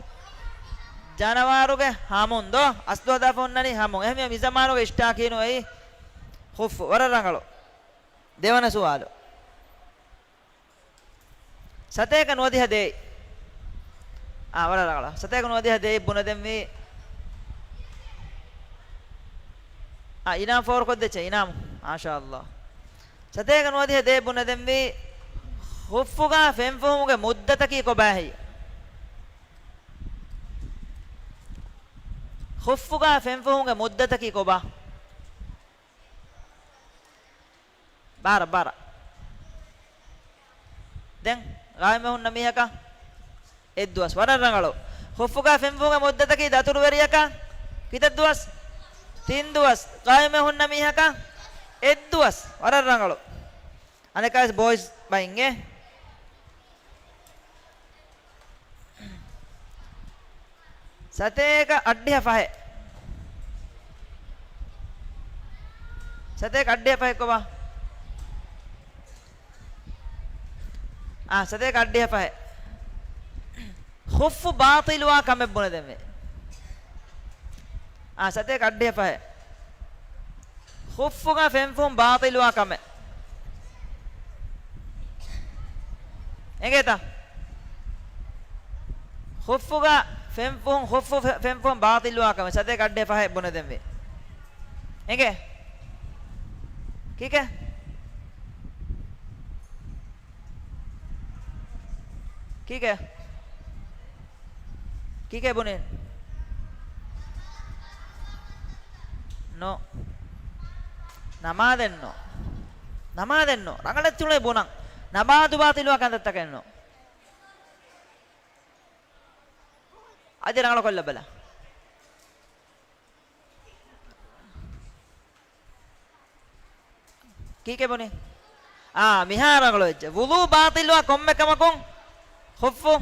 ޖަނަވާރުގެ ހަމުން ދޯ؟ އަސްލު ހަދާފަ ހުންނަނީ ހަމުން. އެހެންވެ މި ޒަމާނުގެ އިޝްޓާކީނު އެއީ ޚުއްފު. ވަރަށް ރަނގަޅު. ދެވަނަ ސުވާލު. ސަތޭކަ ނުވަދިހަ ދޭއް. އާ، ވަރަށް ރަނގަޅަށް. ސަތޭކަ ނުވަދިހަ ދޭއް ބުނެދެންވީ. އާ، އިނާމް ފޯރުކޮށްދެއްޗެ، އިނާމް. މާޝާﷲ. ސަތޭކަ ނުވަދިހަ ދޭއް ބުނެދެންވީ، ޚުއްފުގަ ފެންފުހުމުގެ މުއްދަތަކީ ކޮބާހެއް؟ ޚުއްފުގަ ފެންފުހުމުގެ މުއްދަތަކީ ކޮބާ؟ ބާރަ، ބާރަ. ދެން ގާއިމެއް ހުންނަ މީހަކަށް އެއްދުވަސް. ވަރަށް ރަނގަޅު. ޚުއްފުގަ ފެންފުހުމުގެ މުއްދަތަކީ ދަތުރުވެރިޔަކަށް ކިތައް ދުވަސް؟ ތިން ދުވަސް. ގާއިމެއް ހުންނަ މީހަކަށް އެއްދުވަސް. ވަރަށް ރަނގަޅު. އަނެއްކާވެސް ބޯއިޒް ބައިންގެ. ސަތޭކަ އަށްޑިހަ ފަހެއް. ސަތޭކަ އަށްޑިހަ ފަހެއް ކޮބާ؟ އާ، ސަތޭކަ އަށްޑިހަ ފަހެއް. ޚުއްފު ބާޠިލުވާ ކަމެއް ބުނެދެންވީ. އާ، ސަތޭކަ އަށްޑިހަ ފަހެއް. ޚުއްފުގަ ފެންފުހުން ބާޠިލުވާ ކަމެއް. އެނގޭތަ؟ ޚުއްފުގަ ފެންފުހުން، ޚުއްފު ފެ-، ފެންފުހުން ބާޠިލުވާ ކަމެއް. ސަތޭކަ އަށްޑިހަ ފަހެއް ބުނެދެންވީ. އެނގޭ؟ ކީކޭ؟ ކީކޭ؟ ކީކޭ ބުނީ؟ ނޯ. ނަމާދެއްނޯ. ނަމާދެއްނޯ. ރަނގަޅަށް ތިއުޅޭ ބުނަން. ނަމާދު ބާޠިލުވާ ކަންތައްތަކެއްނޯ. އަދި ރަނގަޅަކޮށް ލަބަލަ. ކީކޭ ބުނީ؟ އާ، މިހާ ރަނގަޅު ވެއްޖެ. ވުޟޫ ބާޠިލްވާ ކޮންމެ ކަމަކުން ޚުއްފު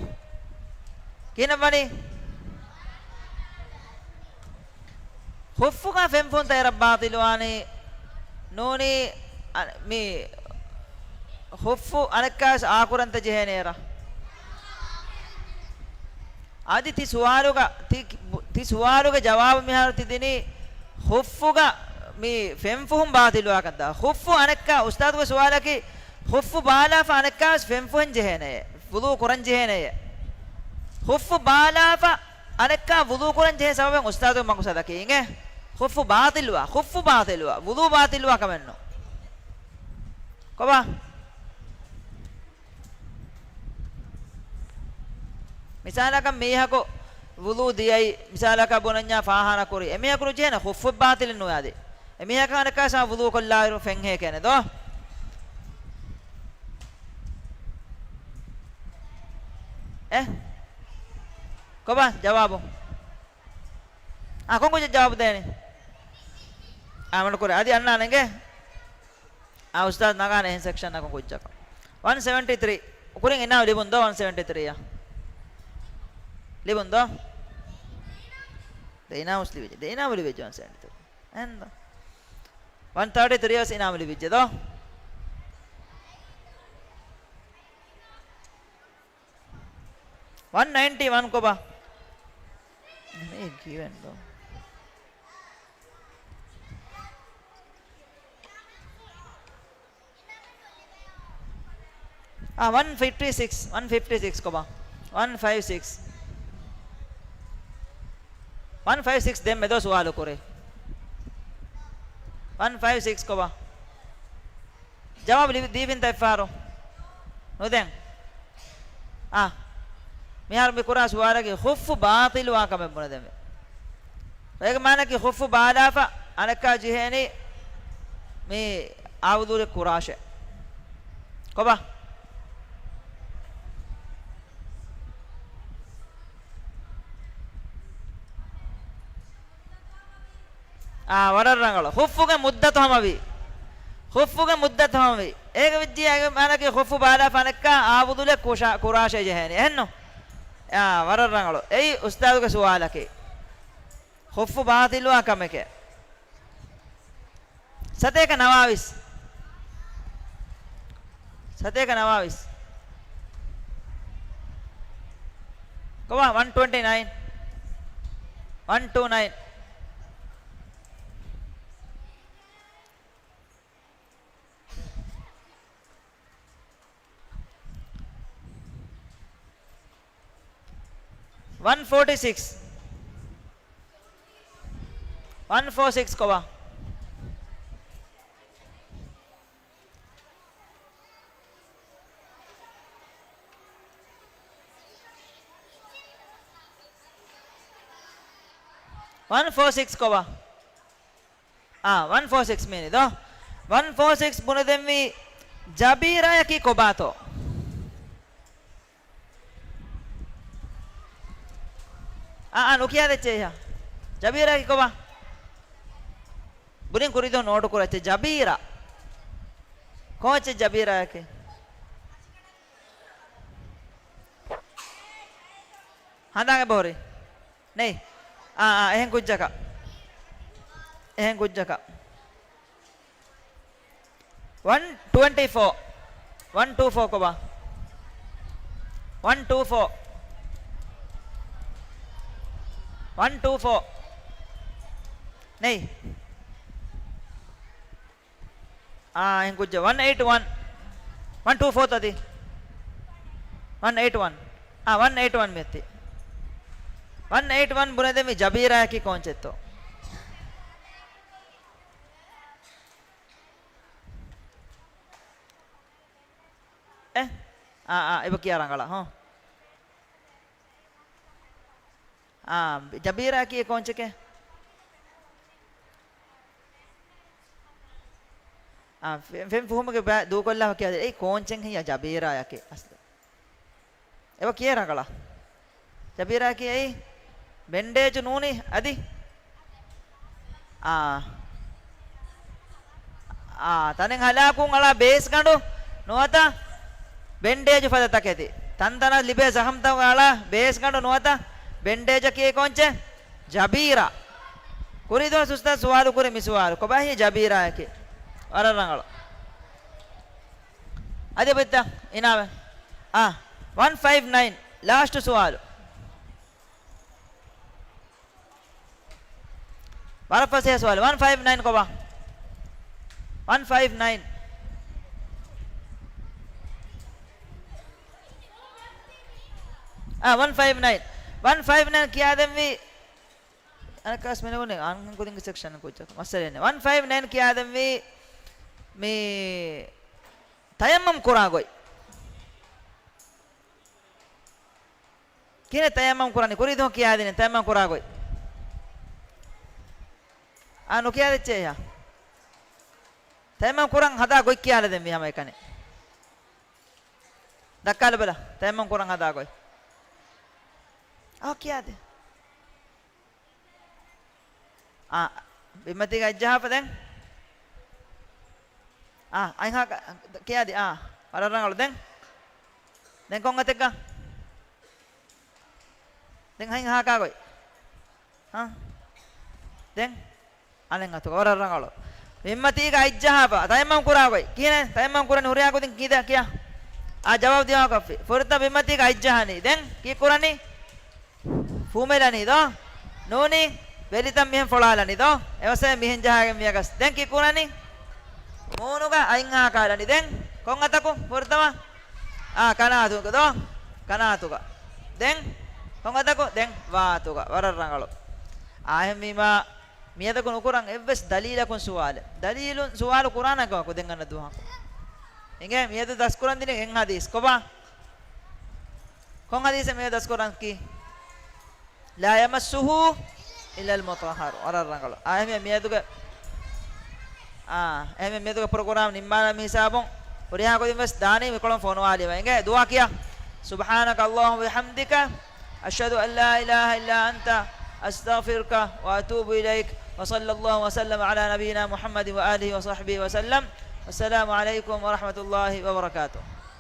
ކިހިނެއް ވަނީ؟ ޚުއްފުގަ ފެންފުން ތައް އެރަށް ބާޠިލްވާނީ ނޫނީ، އަ، މި ޚުއްފު އަނެއްކާވެސް އާކުރަންތަ ޖެހޭނެ އެރަށް؟ އަދި ތި ސުވާލުގަ، ތި، ތި ސުވާލުގެ ޖަވާބު މިހާރު ތި ދިނީ ޚުއްފުގަ މި ފެންފުހުން ބާޠިލްވާކަންތަ؟ ޚުއްފު އަނެއްކާ، އުސްތާޛުގެ ސުވާލަކީ، ޚުއްފު ބާލާފަ އަނެއްކާވެސް ފެންފުހެން ޖެހޭނެޔޭ؟ ވުޟޫ ކުރަން ޖެހޭނެޔޭ؟ ޚުއްފު ބާލާފަ އަނެއްކާ ވުޟޫ ކުރަން ޖެހޭ ސަބަބެއް އުސްތާޛުގެ މަޤުޞަދަކީ އިނގޭ؟ ޚުއްފު ބާޠިލްވާ، ޚުއްފު ބާޠިލްވާ، ވުޟޫ ބާޠިލްވާ ކަމެއްނު. ކޮބާ؟ މިސާލަކަށް މީހަކު ވުޟޫ ދިޔައީ، މިސާލަކަށް ބުނަންޏާ ފާޚާނާ ކުރީ، އެމީހަކު ނުޖެހޭނެ ޚުއްފު ބާޠިލެއް ނުވޭ އަދި. އެމީހަކަށް އަނެއްކާ ވުޟޫ ކޮށްލާއިރު ފެން ހޭކޭނެ ދޯ؟ އެ؟ ކޮބާ ޖަވާބު؟ އާ، ކޮން ކުއްޖެއް ޖަވާބު ދޭނީ؟ އާ، މަޑުކުރޭ. އަދި އަންނާނެ އިނގޭ. އާ، އުސްތާޛު ނަގާނެ އެހެން ސެކްޝަން އަކުން ކުއްޖަކަށް. ވަން ސެވެންޓީ ތްރީ. ކުރިން އިނާމު ލިބުން ދޯ ވަން ސެވެންޓީ ތްރީ އަށް؟ ލިބުން ދޯ؟ ދެ އިނާމުސް ލިބިއްޖެ. ދެ އިނާމު ލިބިއްޖެ ވަން ސެވެންޓީ ތްރީ. އެހެން ދޯ؟ ވަން ތާޓީ ތްރީ ވެސް އިނާމު ލިބިއްޖެ ދޯ؟ ވަން ނައިންޓީ ވަން ކޮބާ؟ ނެމޭ ގީވެން ދޯ. އާ، ވަން ފިފްޓީ ސިކްސް، ވަން ފިފްޓީ ސިކްސް ކޮބާ؟ ވަން ފައިވް ސިކްސް. ވަން ފައިވް ސިކްސް ދެންމެ ދޯ ސުވާލު ކުރޭ. ވަން ފައިވް ސިކްސް ކޮބާ؟ ޖަވާބު ލިބި-، ދީފިންތަ އެއްފަހަރު؟ ނުދެން. އާ. މިހާރު މި ކުރާ ސުވާލަކީ ޚުއްފު ބާޠިލުވާ ކަމެއް ބުނެދެން. އޭގެ މާނައަކީ ޚުއްފު ބާލާފަ އަނެއްކާ ޖެހޭނީ މި އާވުޟޫއެއް ކުރާށޭ. ކޮބާ؟ އާ، ވަރަށް ރަނގަޅު. ޚުއްފުގެ މުއްދަތު ހަމަވި. ޚުއްފުގެ މުއްދަތު ހަމަވި. އޭގެ ވިއްޖި އޭގެ މާނައަކީ ޚުއްފު ބާލާފަ އަނެއްކާ އާވުޟޫއެއް ކުށާ-، ކުރާށޭ ޖެހޭނީ. އެހެންނު؟ އާ، ވަރަށް ރަނގަޅު. އެއީ އުސްތާޛުގެ ސުވާލަކީ. ޚުއްފު ބާޠިލުވާ ކަމެކޭ. ސަތޭކަ ނަވާވީސް. ސަތޭކަ ނަވާވީސް. ކޮބާ؟ ވަން ޓްވެންޓީ ނައިން. ވަން ޓޫ ނައިން. ވަން ފޯޓީ ސިކްސް. ވަން ފޯ ސިކްސް ކޮބާ؟ ވަން ފޯ ސިކްސް ކޮބާ؟ އާ، ވަން ފޯ ސިކްސް މީނި ދޯ. ވަން ފޯ ސިކްސް ބުނެދެންވީ ޖަބީރާޔަކީ ކޮބާތޯ؟ އާ، އާ، ނުކިޔާ ދެއްޗޭ އެހާ. ޖަބީރާޔަކީ ކޮބާ؟ ބުރިން ކުރިދޯ ނޯޓު ކުރައްޗޭ ޖަބީރާ. ކޯޗެއް ޖަބީރާޔަކީ؟ ހަނދާން އެބަހުރި. ނެތް. އާ، އާ، އެހެން ކުއްޖަކަށް. އެހެން ކުއްޖަކަށް. ވަން ޓްވެންޓީ ފޯ. ވަން ޓޫ ފޯ ކޮބާ؟ ވަން ޓޫ ފޯ. ވަން ޓޫ ފޯ. ނެތް. އާ، އެހެން ކުއްޖެއް. ވަން އެއިޓް ވަން. ވަން ޓޫ ފޯ ތަދި. ވަން އެއިޓް ވަން. އާ، ވަން އެއިޓް ވަން މިއޮތީ. ވަން އެއިޓް ވަން ބުނެދެންވީ ޖަބީރާޔަކީ ކޯންޗެއްތޯ؟ އެ؟ އާ، އާ، އެބަ ކިޔާ ރަނގަޅަށް، ހޯ. އާ، ޖަބީރާ ކީ ކޯންޗެކޭ؟ އާ، ފެ-، ފެން ފުހުމުގެ ބައި ދޫކޮށްލާފަ ކިޔާދޭ. އެއީ ކޯންޗެއް ހެއްޔާ ޖަބީރާޔަކީ އަސްލު؟ އެބަ ކިޔޭ ރަނގަޅަށް. ޖަބީރާ ކިޔައީ ބެންޑޭޖު ނޫނީ އަދި. އާ. އާ، ތަނެއް ހަލާކުވުން އަޅާ ބޭސްގަނޑު ނުވަތަ ބެންޑޭޖު ފަދަ ތަކެތި. ތަންތަނަށް ލިބޭ ޒަހަމްތަކުގަ އަޅާ ބޭސްގަނޑު ނުވަތަ ބެންޑޭޖަކީ ކޯންޗެއް؟ ޖަބީރާ. ކުރީ ދުވަސް އުސްތާޛު ސުވާލު ކުރި މި ސުވާލު. ކޮބާ ހިޔެ ޖަބީރާއަކީ؟ ވަރަށް ރަނގަޅު. އަދި ބުއްތަ އިނާމެ. އާ، ވަން ފައިވް ނައިން، ލާސްޓް ސުވާލު. ވަރަށް ފަސޭހަ ސުވާލު. ވަން ފައިވް ނައިން ކޮބާ؟ ވަން ފައިވް ނައިން. އާ، ވަން ފައިވް ނައިން. ވަން ފައިވް ނައިން ކިޔާދެންވީ އަނެއްކާސް މިނެވުނީ އަންހެން ކުދިންގެ ސެކްޝަން ކުއްޖަކަށް. މައްސަލައެއް ނެތް. ވަން ފައިވް ނައިން ކިޔާދެންވީ މި ތަޔައްމަމް ކުރާ ގޮތް. ކިހިނެއް ތަޔައްމަމް ކުރަނީ؟ ކުރީ ދުވަހު ކިޔާދިނީ ތަޔައްމަމް ކުރާ ގޮތް. އާ، ނުކިޔާދެއްޗޭ އެހާ. ތަޔައްމަމް ކުރަން ހަދާ ގޮތް ކިޔާލަދެން މި ހަމައެކަނި. ދައްކާލަބަލަ، ތަޔައްމަމް ކުރަން ހަދާ ގޮތް. އާ، ކިޔާދޭ. އާ، ބިންމަތީގަ އަތްޖަހާފަ ދެން. އާ، އަތްހާ ކިޔާދި. އާ، ވަރަށް ރަނގަޅު. ދެން، ދެން ކޮން އަތެއްގަ؟ ދެން ހަތް ހާކާ ގޮތް. ހާ؟ ދެން އަނެއް އަތުގަ. ވަރަށް ރަނގަޅު. ބިންމަތީގަ އަތްޖަހާފަ. ތަޔައްމަމް ކުރާ ގޮތް. ކިހިނެއް؟ ތަޔައްމަމް ކުރަނީ ހުރިހާ ގޮތިން ކިޔާ. އާ، ޖަވާބު ދިމާކޮށްފި. ފުރަތަމަ ބިންމަތީގަ އަތްޖަހަނީ. ދެން ކީއް ކުރަނީ؟ ފުމެލަނީ ދޯ؟ ނޫނީ ވެލިތައް މިހެން ފޮޅާލަނީ ދޯ؟ އެވަސް މިހެން ޖަހާގެން މިއަކަސް. ދެން ކީއް ކުރަނީ؟ މޫނުގަ އަތް ހާކާލަނީ. ދެން ކޮން އަތަކު ފުރަތަމަ؟ އާ، ކަނާތުގަ ދޯ؟ ކަނާތުގަ. ދެން ކޮން އަތަކު؟ ދެން ވާތުގަ. ވަރަށް ރަނގަޅު. އާ، އެހެންވީމާ، މިއަދަކު ނުކުރަން އެއްވެސް ދަލީލަކުން ސުވާލެއް. ދަލީލުން ސުވާލު ކުރާނެ ކަމަކު ދެން އަންނަ ދުވަހަކު. އިނގޭ، މިއަދު ދަސްކުރަން ދިނީ އެއް ހަދީސް. ކޮބާ؟ ކޮން ހަދީސެއް މިއަދު ދަސްކުރަން ކީ؟ لا يمسه إلا المطهرون. ވަރަށް ރަނގަޅު. އާ، އެހެންވެ މިއަދުގެ، އާ، އެހެންވެ މިއަދުގެ ޕްރޮގްރާމް ނިންމާލަން މި ހިސާބުން. ހުރިހާ ގޮތުން ވެސް ދާނީ މިކޮޅުން ފޮނުވާލީމަ. އިނގޭ، ދުޢާ ކިޔާ. سبحانك اللهم وبحمدك، أشهد أن لا إله إلا أنت، أستغفرك وأتوب إليك، وصلى الله وسلم على نبينا محمد وآله وصحبه وسلم. والسلام عليكم ورحمة الله وبركاته.